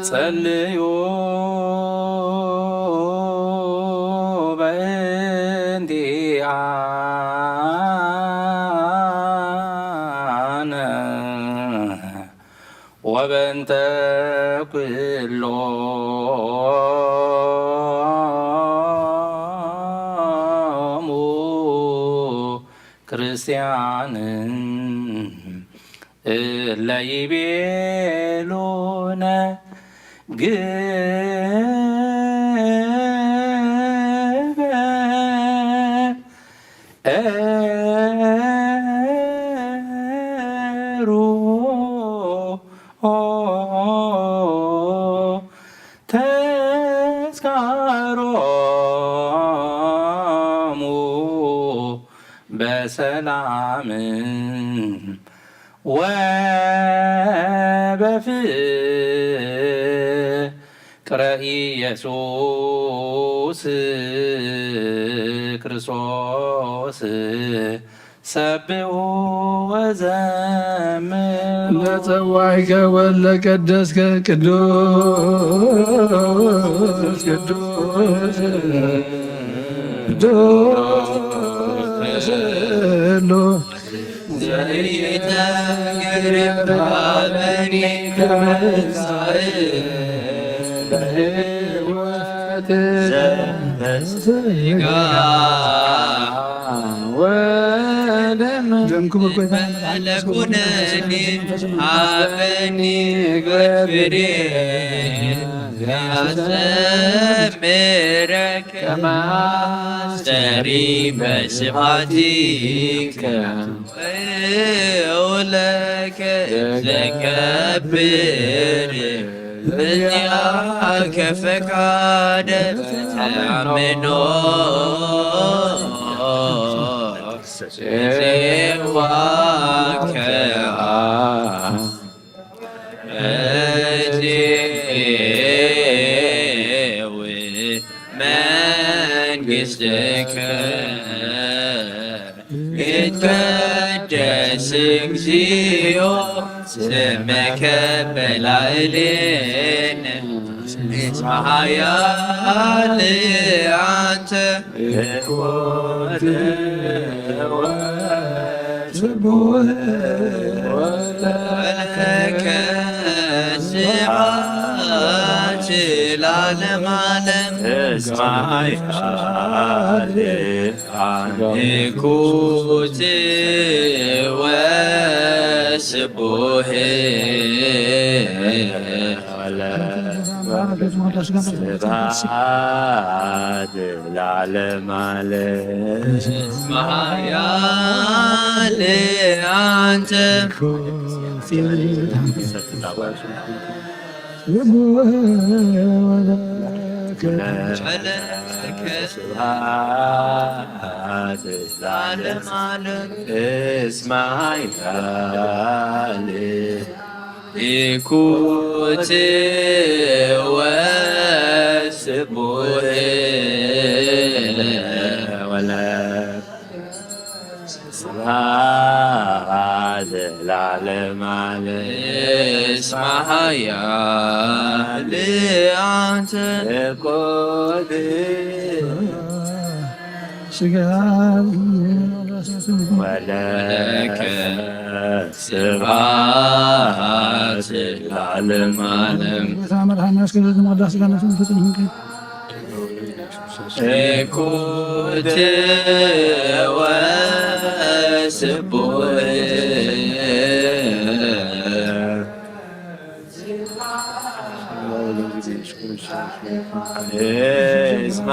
ጸልዩ በእንቲአነ ወበእንተ ኩሎሙ ክርስቲያን እለ ይቤሉነ ግበ ሩ ተስካሮሙ በሰላም ወበፍቅረ ኢየሱስ ክርስቶስ ሰብሑ ወዘምሩ። ለጸዋዕከ ወለቀደስከ ቅዱስ ቅዱስ ቅዱስ ሉ ዘይተግርባበኒ ከመንሳእ ለህይወት ዘበስጋ ወደም ደም ክቡር ጎይታ ለኩነኒ ሃበኒ ፍሬ ያዘምረከ ማስተሪ በስብሐቲከ ወለከ ዘከብር በዚአከ ፈቃደ ተአምኖ ጽዋከ እትው መንግሥትከ ይትቀደስ እግዚኦ ስምከ በላዕሌነ እስመ ኃያል አንተ። ስቡሕ ወለከ ስብሐት ለዓለመ ዓለም። እስመ ኃያል አንቲ ኩት ወስቡሕ ስብሐት ለዓለመ ዓለም። እስመ ኃያል አንተ። ስብሐት ለዓለመ ዓለም። እስመ ኃያል ኢኩት ወስቡሕ ወለ ስብሐት ለዓለመ ዓለም። እስመ ኃያል አንተ። ወለከ ስብሐት ለዓለመ ዓለም። ኩት ወስቡሕ እስመ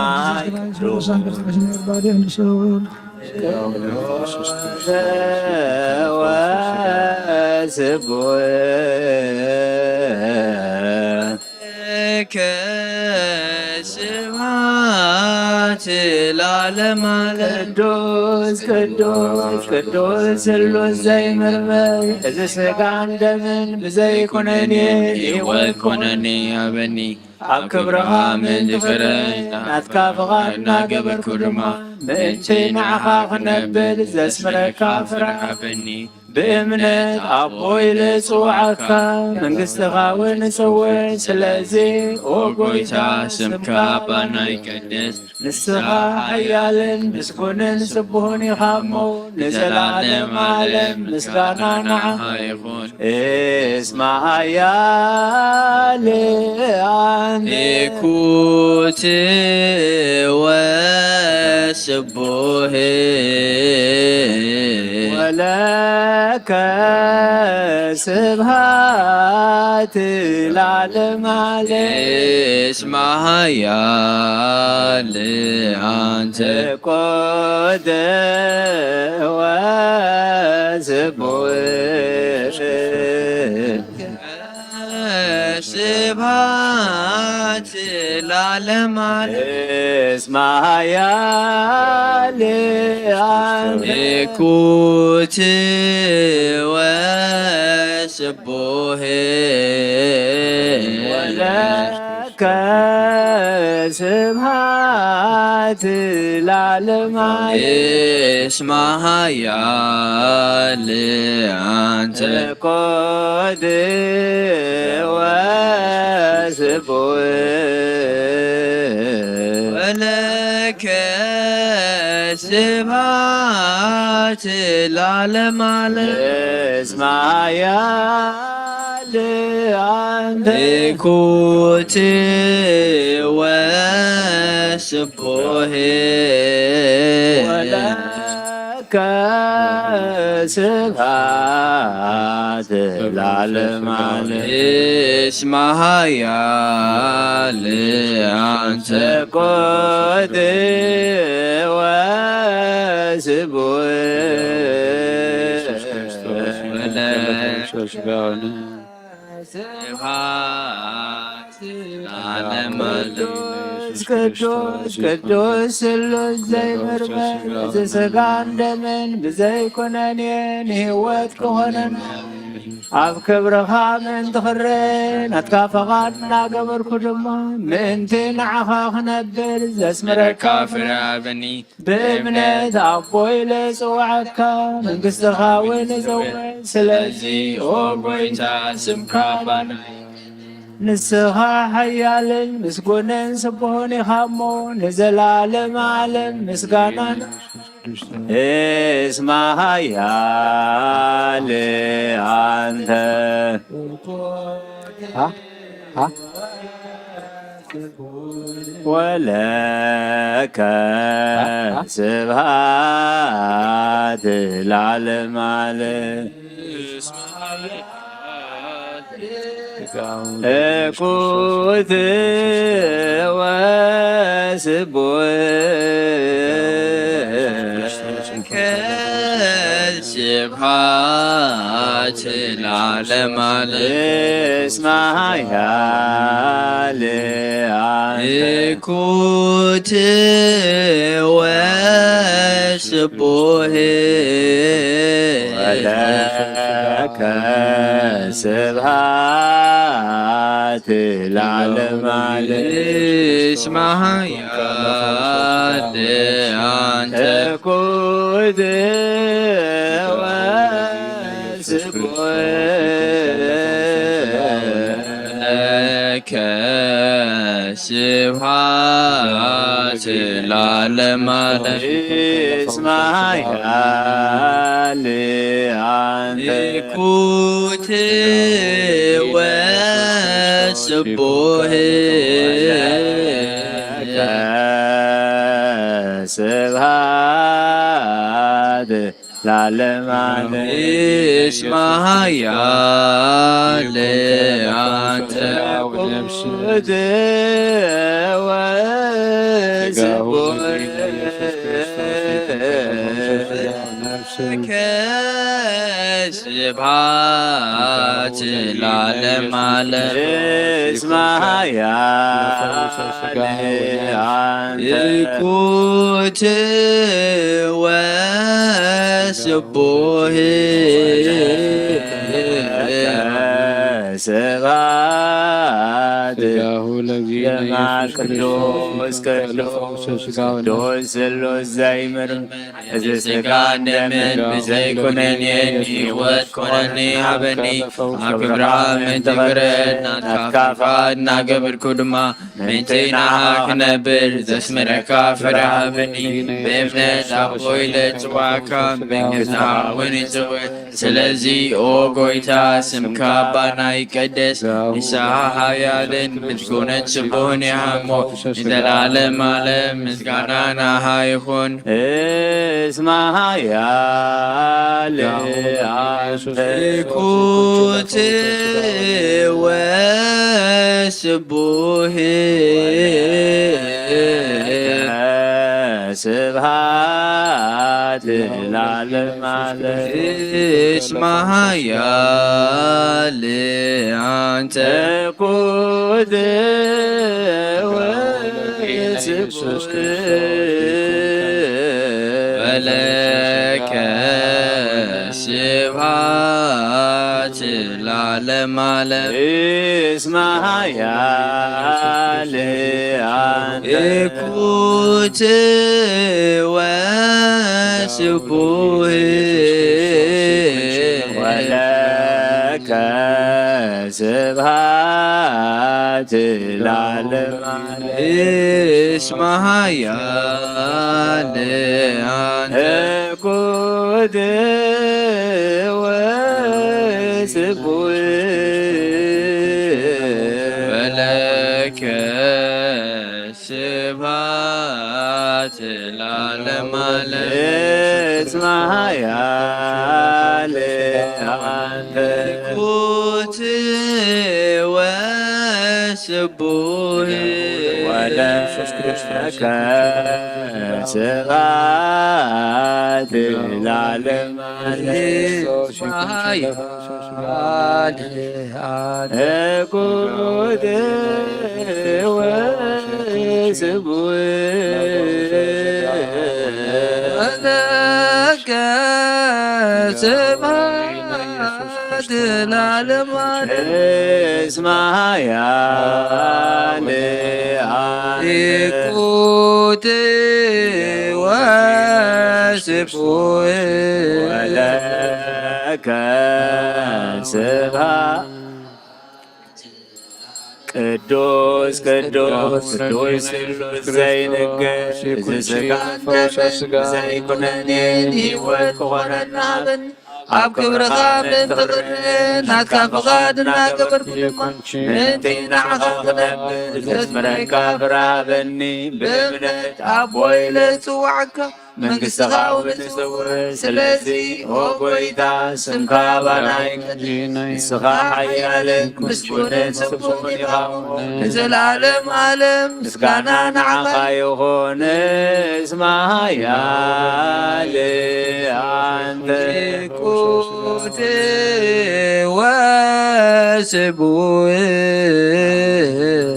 ወስቡሕ ለከ ስብሐት ለዓለመ ዓለም። ቅዱስ ቅዱስ ቅዱስ ስሉስ ዘይምርመር፣ እዚ ሥጋን ደምን ብዘይ ኩነኔ ሕይወት ኩነኔ ሃበኒ። ኣብ ክብርኻ ምእንቲ ክርኢ ናትካ ፍቓድ እናገበርኩ ድማ ምእንቲ ንዓኻ ክነብር ዘስምረካ ፍረ ሃበኒ። ብእምነት ኣቦ ኢለ እጽውዓካ፣ መንግሥትኻ እውን እጽውዕ። ስለዚ ኦ ጐይታ፣ ስምካ ባና ይቀደስ። ንስኻ ሓያልን ምስጉንን ስቡህን ኢኻ እሞ፣ ንዘለዓለም ዓለም ምስጋና ንዓኻ ይኹን። እስመ ኃያል አንተ። ኢኩት ወስቡህ ወለከ ስብሐት ለዓለመ ዓለም። እስመ ኃያል አንተ። ኢኩት ወስቡህ ዓለም ዓለም እስመ ኃያል አንተ። እኩት ወስቡሕ ወለከ ስብሐት ለዓለመ ዓለም። እስመ ኃያል አንተ። እኩት ወስቡሕ ወለከ ስብሐት ለዓለመ ዓለም። እስመ ኃያል አንተ። እኩት ወስቡሕ ወለከ ስብሐት ለዓለመ ዓለም። እስመ ኃያል አንተ። እኩት ወስቡሕ ወለከ ስብሐት ለዓለመ ዓለም። ቅዱስ ቅዱስ ስሉስ ዘይምርመር፣ እዚ ሥጋን ደምን ብዘይ ኩነኔ ንህይወት ክኾነና፣ ኣብ ክብርኻ ምእንቲ ክረአ ናትካ ፈቓድ እናገበርኩ ድማ፣ ምእንቲ ንዓኻ ክነብር ዘስምረካ ፍረ ሃበኒ። ብእምነት ኣቦ ኢለ ጽውዓካ፣ መንግሥትኻ እውን እዘውር። ስለዚ ኦ ጎይታ፣ ስምካ ባና፣ ንስኻ ሓያልን ምስጉንን ስቡሕን ኢኻ እሞ፣ ንዘለዓለም ዓለም ምስጋናን። እስመ ኃያል አንተ። ሃ? ሃ? ወለከ ስብሐት ለዓለመ ዓለም። እኩት ወስቡሕ ስብሐት ለዓለመ ዓለም። እስመ ኃያል አንተ። እኩት ወስቡሕ ወለከ ስብሐት ለዓለመ ዓለም። እስመ ኃያል አንተ። እኩት ወስቡሕ ለከ ስብሐት ለዓለመ ዓለም። እስመ ኃያል አንተ። እኩት ወስቡሕ ለከ ስብሐት ለዓለመ ዓለም። እስመ ኃያል አንተ። እኩት ወስቡሕ ለከ ስብሐት ለዓለመ ዓለም። እስመ ኃያል አንተ። እኩት ወስቡሕ ስብሐት ለመ ቅዱስ ቅዱስ ቅዱስ ስሉስ ዘይምርመር፣ እዚ ሥጋን ደምን ብዘይ ኩነኔ ንህይወት ኮነኒ ሃበኒ። ኣብ ክብራ ምእንቲ ክረአ ናትካ ፍቓድ እናገበርኩ ድማ፣ ምእንቲ ንዓኻ ክነብር ዘስምረካ ፍረ ሃበኒ። ብእምነት ኣቦይ ለጽዋዕካ፣ መንግሥትኻ እውን ይጽውዕ። ስለዚ ኦ ጎይታ፣ ስምካ ባና ይቀደስ። ንስኻ ሓያልን ምስጉንን ስቡሕን ኢኻ እሞ፣ ንዘለዓለም ዓለም ምስጋና ንዓኻ ይኹን። እስመ ኃያል አንተ። እኩት ወስቡሕ ስብሐት ለዓለመ ዓለም። እስመ ኃያል አንተ። እኩት ወ- ኢየሱስ ክርስቶስ ወለከ ስብሐት ለዓለመ ዓለም። እስመ ኃያል አንቲ እኩት ወስቡህ ወለከ ስብሐት ለዓለመ ዓለም። እስመ ኃያል አንቲ እኩት ወስቡህ ወለከ ስብሐት ለዓለመ ዓለም። እስመ ኃያል አንቲ እኩት ወስቡህ ወለከ ስብሐት ለዓለመ ዓለም። እስመ ኃያል አንቲ እኩት ወስቡህ ወለከ ስብሐት ለዓለመ ዓለም። እስመ ኃያል አንቲ እኩት ወስቡህ ወለከ ስብሐት። ቅዱስ ቅዱስ ቅዱስ ስሉስ ዘይንገር፣ እዚ ሥጋ ዘይኩነኔን ሕይወት ክኾነና ሃበኒ። ኣብ ክብርኻ ምእንቲ ኽንርኢ ናትካ ፍቓድ እናገበርኩ ድማ ምእንቲ ንዓኻ ክነብር ዘዝምረካ ፍረ ሃበኒ። ብእምነት ኣቦ ኢለ እጽውዓካ መንግሥትኻ ውርስ እውርስ። ስለዚ ኦ ጐይታ ስምካ ባናይ ቀድስ። ንስኻ ሓያልን ምስጉንን ስቡሕን ኢኻ ንዘለዓለም ዓለም። ምስጋና ንዓኻ ይኹን። እስመ ኃያል አንቲ እኩት ወስቡሕ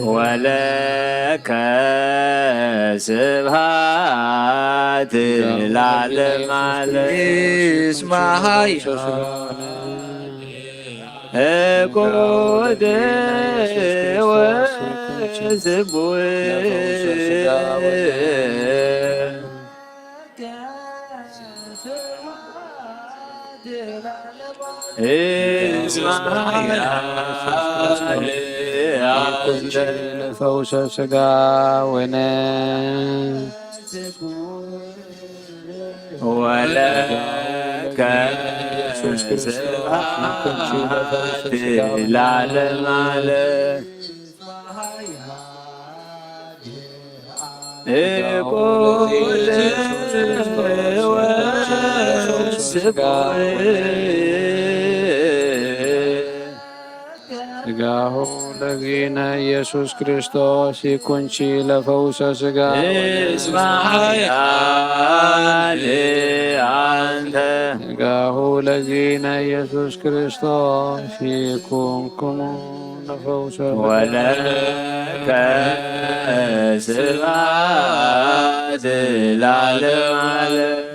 ወለከ ስብሐት ለዓለመ ዓለም። እስመ ኃያል እኩት ወስቡሕ እስመ ኃያል አንቲ ለፈውሰ ሥጋ ወነፍስ ወለከ ስብሐት ለዓለመ ዓለም። እኩል ወስቡሕ ሥጋሁ ለእግዚእነ ኢየሱስ ክርስቶስ ይኩንኪ ለፈውሰ ሥጋ እስመ ኃያል አንቲ ሥጋሁ ለእግዚእነ ኢየሱስ ክርስቶስ ይኩንክሙ ለፈውሰ ወለከ ስብሐት ለዓለመ ዓለም።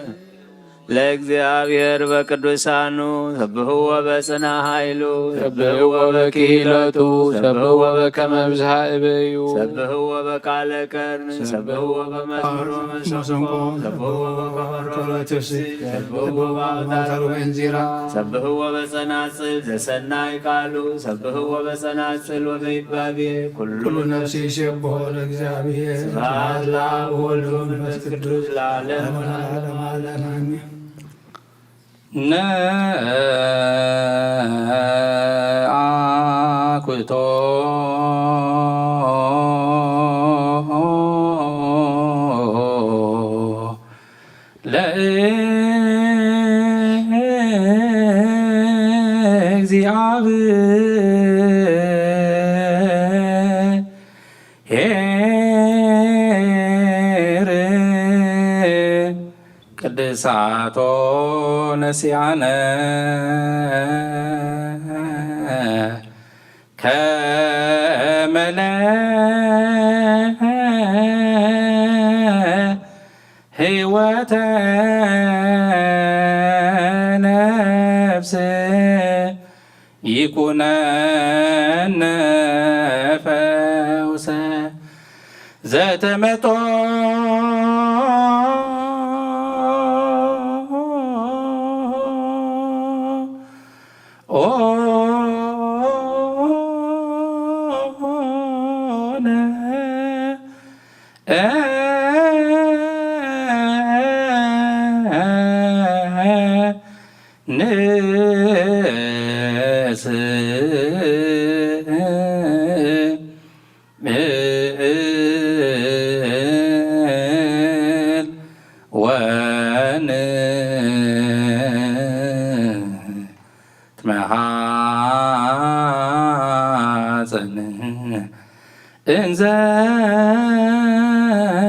ለእግዚአብሔር በቅዱሳኑ ሰብሕዎ በጽና ኃይሉ ሰብሕዎ በክሂለቱ ሰብሕዎ በከመ ብዝሃ እበዩ ሰብሕዎ በቃለ ከርኒ ሰብሕዎ በመዝሙር መሰንቆ ሰብሕዎ በከበሮ ትፍሲ ሰብሕዎ በአውታር ወእንዚራ ሰብሕዎ በጸናጽል ዘሰናይ ቃሉ ሰብሕዎ በጸናጽል ወበይባቤ ኩሉ ኩሉ ነፍሲ ይሴብሖ ለእግዚአብሔር። ስብሐት ለአብ ወወልድ ወመንፈስ ቅዱስ ለዓለመ ዓለም ዓለም አሜን። ነአኩቶ ለእግዚአብሔር ቅድሳቶ ነሲአነ ከመለ ወተነፍስ ይኩነነ ፈውሰ ዘተመጦ ኦነ ንስ እል ወን ትመሃፀን እንዘ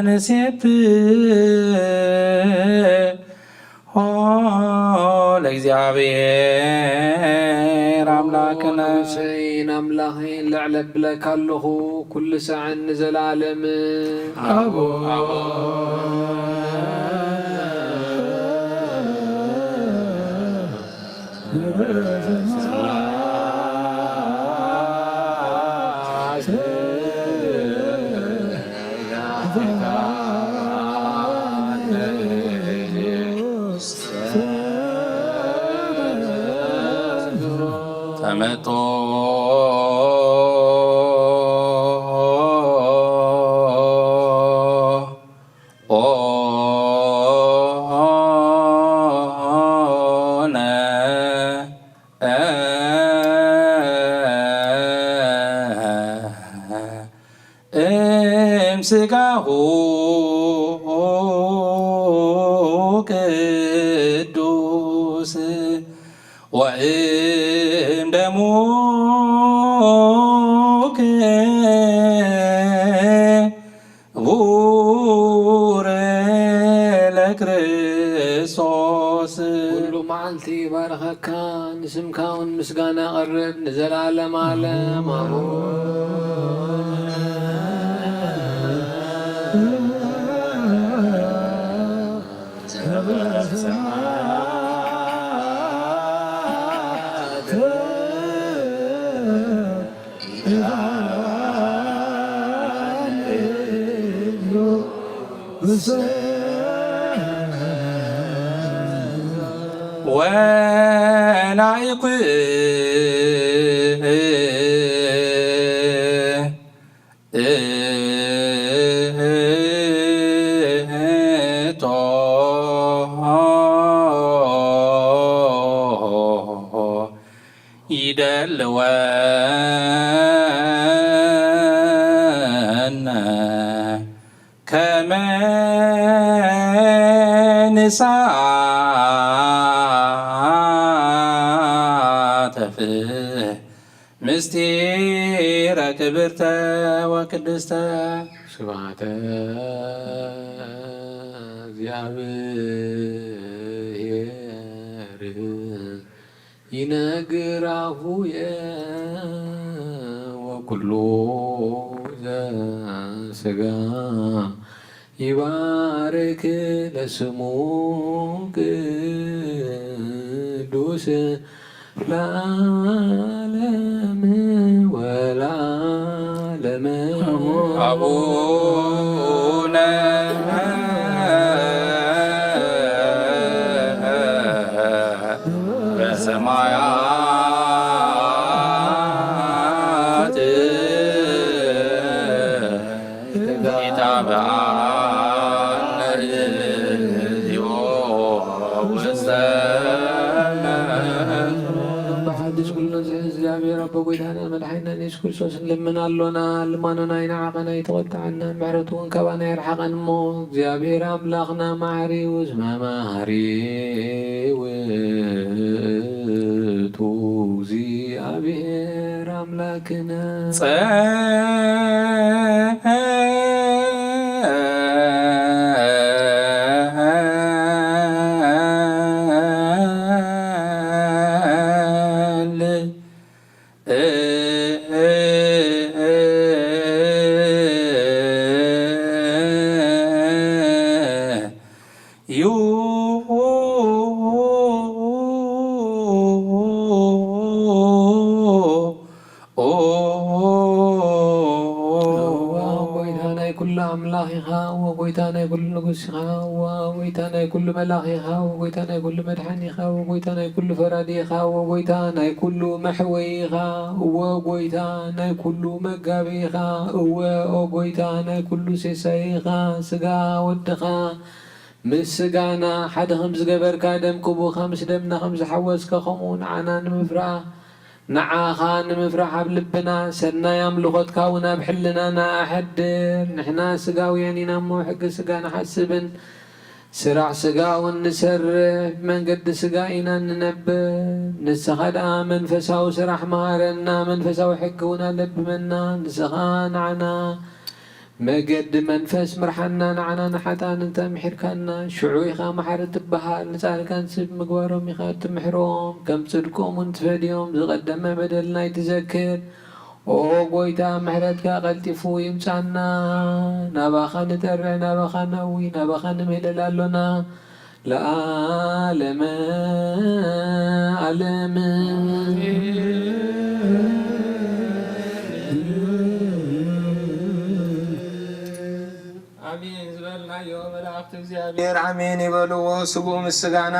ንሴብሖ ለእግዚኣብሔር ኣምላክነ። ንጉሰይን ኣምላኸይን ልዕል እብለካ ኣለኹ፣ ኩሉ ሳዕን ንዘለኣለምን። ኣቦ ተመጦ ኦነ እም ስጋሁ ቅዱስ ወእም ደሙ ክቡር ለክርስቶስ። ኩሉ መዓልቲ ይባርኸካ፣ ንስምካ እውን ምስጋና የቕርብ፣ ንዘለኣለም ዓለም ኣሜን። ወናይኩ እቶ ይደልወነ ከመ ንሳተፍ ምስጢረ ክብርተ ወቅድስተ። ስብሐተ እግዚአብሔር ይነግር አፉየ ወኩሉ ዘስጋ ይባርክ ለስሙ ቅዱስ ለዓለም ወለዓለመ። አቡነ በሰማያት ይትባረክ ስምከ። በሓድሽ ኩሉ ነዚ እግዚኣብሔር ኣቦ ጎይታና መድሓኒና ኢየሱስ ክርስቶስ ንልምን ኣሎና። ልማኖና ይንዓቐና፣ ይተቖጥዓና፣ ምሕረቱ እውን ካባና ይርሓቐን እሞ፣ እግዚኣብሔር ኣምላኽና መሓሪ እዩ፣ እስመ መሓሪ ውእቱ እግዚኣብሔር ኣምላክነ። ጸል ጎይታ ናይ ኩሉ ንጉስ ኢኻ፣ እወ ጎይታ ናይ ኩሉ መላኺ ኢኻ፣ እወ ጎይታ ናይ ኩሉ መድሓኒ ኢኻ፣ እወ ጎይታ ናይ ኩሉ ፈራዲ ኢኻ፣ እወ ጎይታ ናይ ኩሉ መሕወይ ኢኻ፣ እወ ጎይታ ናይ ኩሉ መጋቢ ኢኻ፣ እወ ኦ ጎይታ ናይ ኩሉ ሴሳይ ኢኻ፣ ስጋ ወድኻ ምስ ስጋና ሓደ ከም ዝገበርካ ደም ቅቡኻ ምስ ደምና ከም ዝሓወስካ ከምኡ ንዓና ንምፍራህ ንዓኻ ንምፍራሕ ኣብ ልብና ሰናይ ኣምልኾትካ እውን ኣብ ሕልናና ኣሕድር። ንሕና ስጋውያን ኢና እሞ ሕጊ ስጋ ንሓስብን ስራሕ ስጋ እውን ንሰርሕ፣ ብመንገዲ ስጋ ኢና እንነብር። ንስኻ ደኣ መንፈሳዊ ስራሕ መሃረና፣ መንፈሳዊ ሕጊ እውን ኣለብመና። ንስኻ ንዓና መገዲ መንፈስ ምርሓና፣ ንዓና ንሓጥኣን እንተ ምሒርካና፣ ሽዑ ኢኻ መሓሪ ትበሃል። ንጻድቃን ስብ ምግባሮም ኢኻ እትምሕሮም፣ ከም ጽድቆም እውን ትፈድዮም። ዝቐደመ በደልና ኣይትዘክር። ኦ ጎይታ፣ ምሕረትካ ቀልጢፉ ይምጻና። ናባኻ ንጠርዕ፣ ናባኻ ነእዊ፣ ናባኻ ንምህለል ኣሎና። ለዓለመ ዓለም። ኣሜን ዝበልናዮ መላእክቲ እግዚኣብሔር ኣሜን ይበልዎ። ስግኡ ምስጋና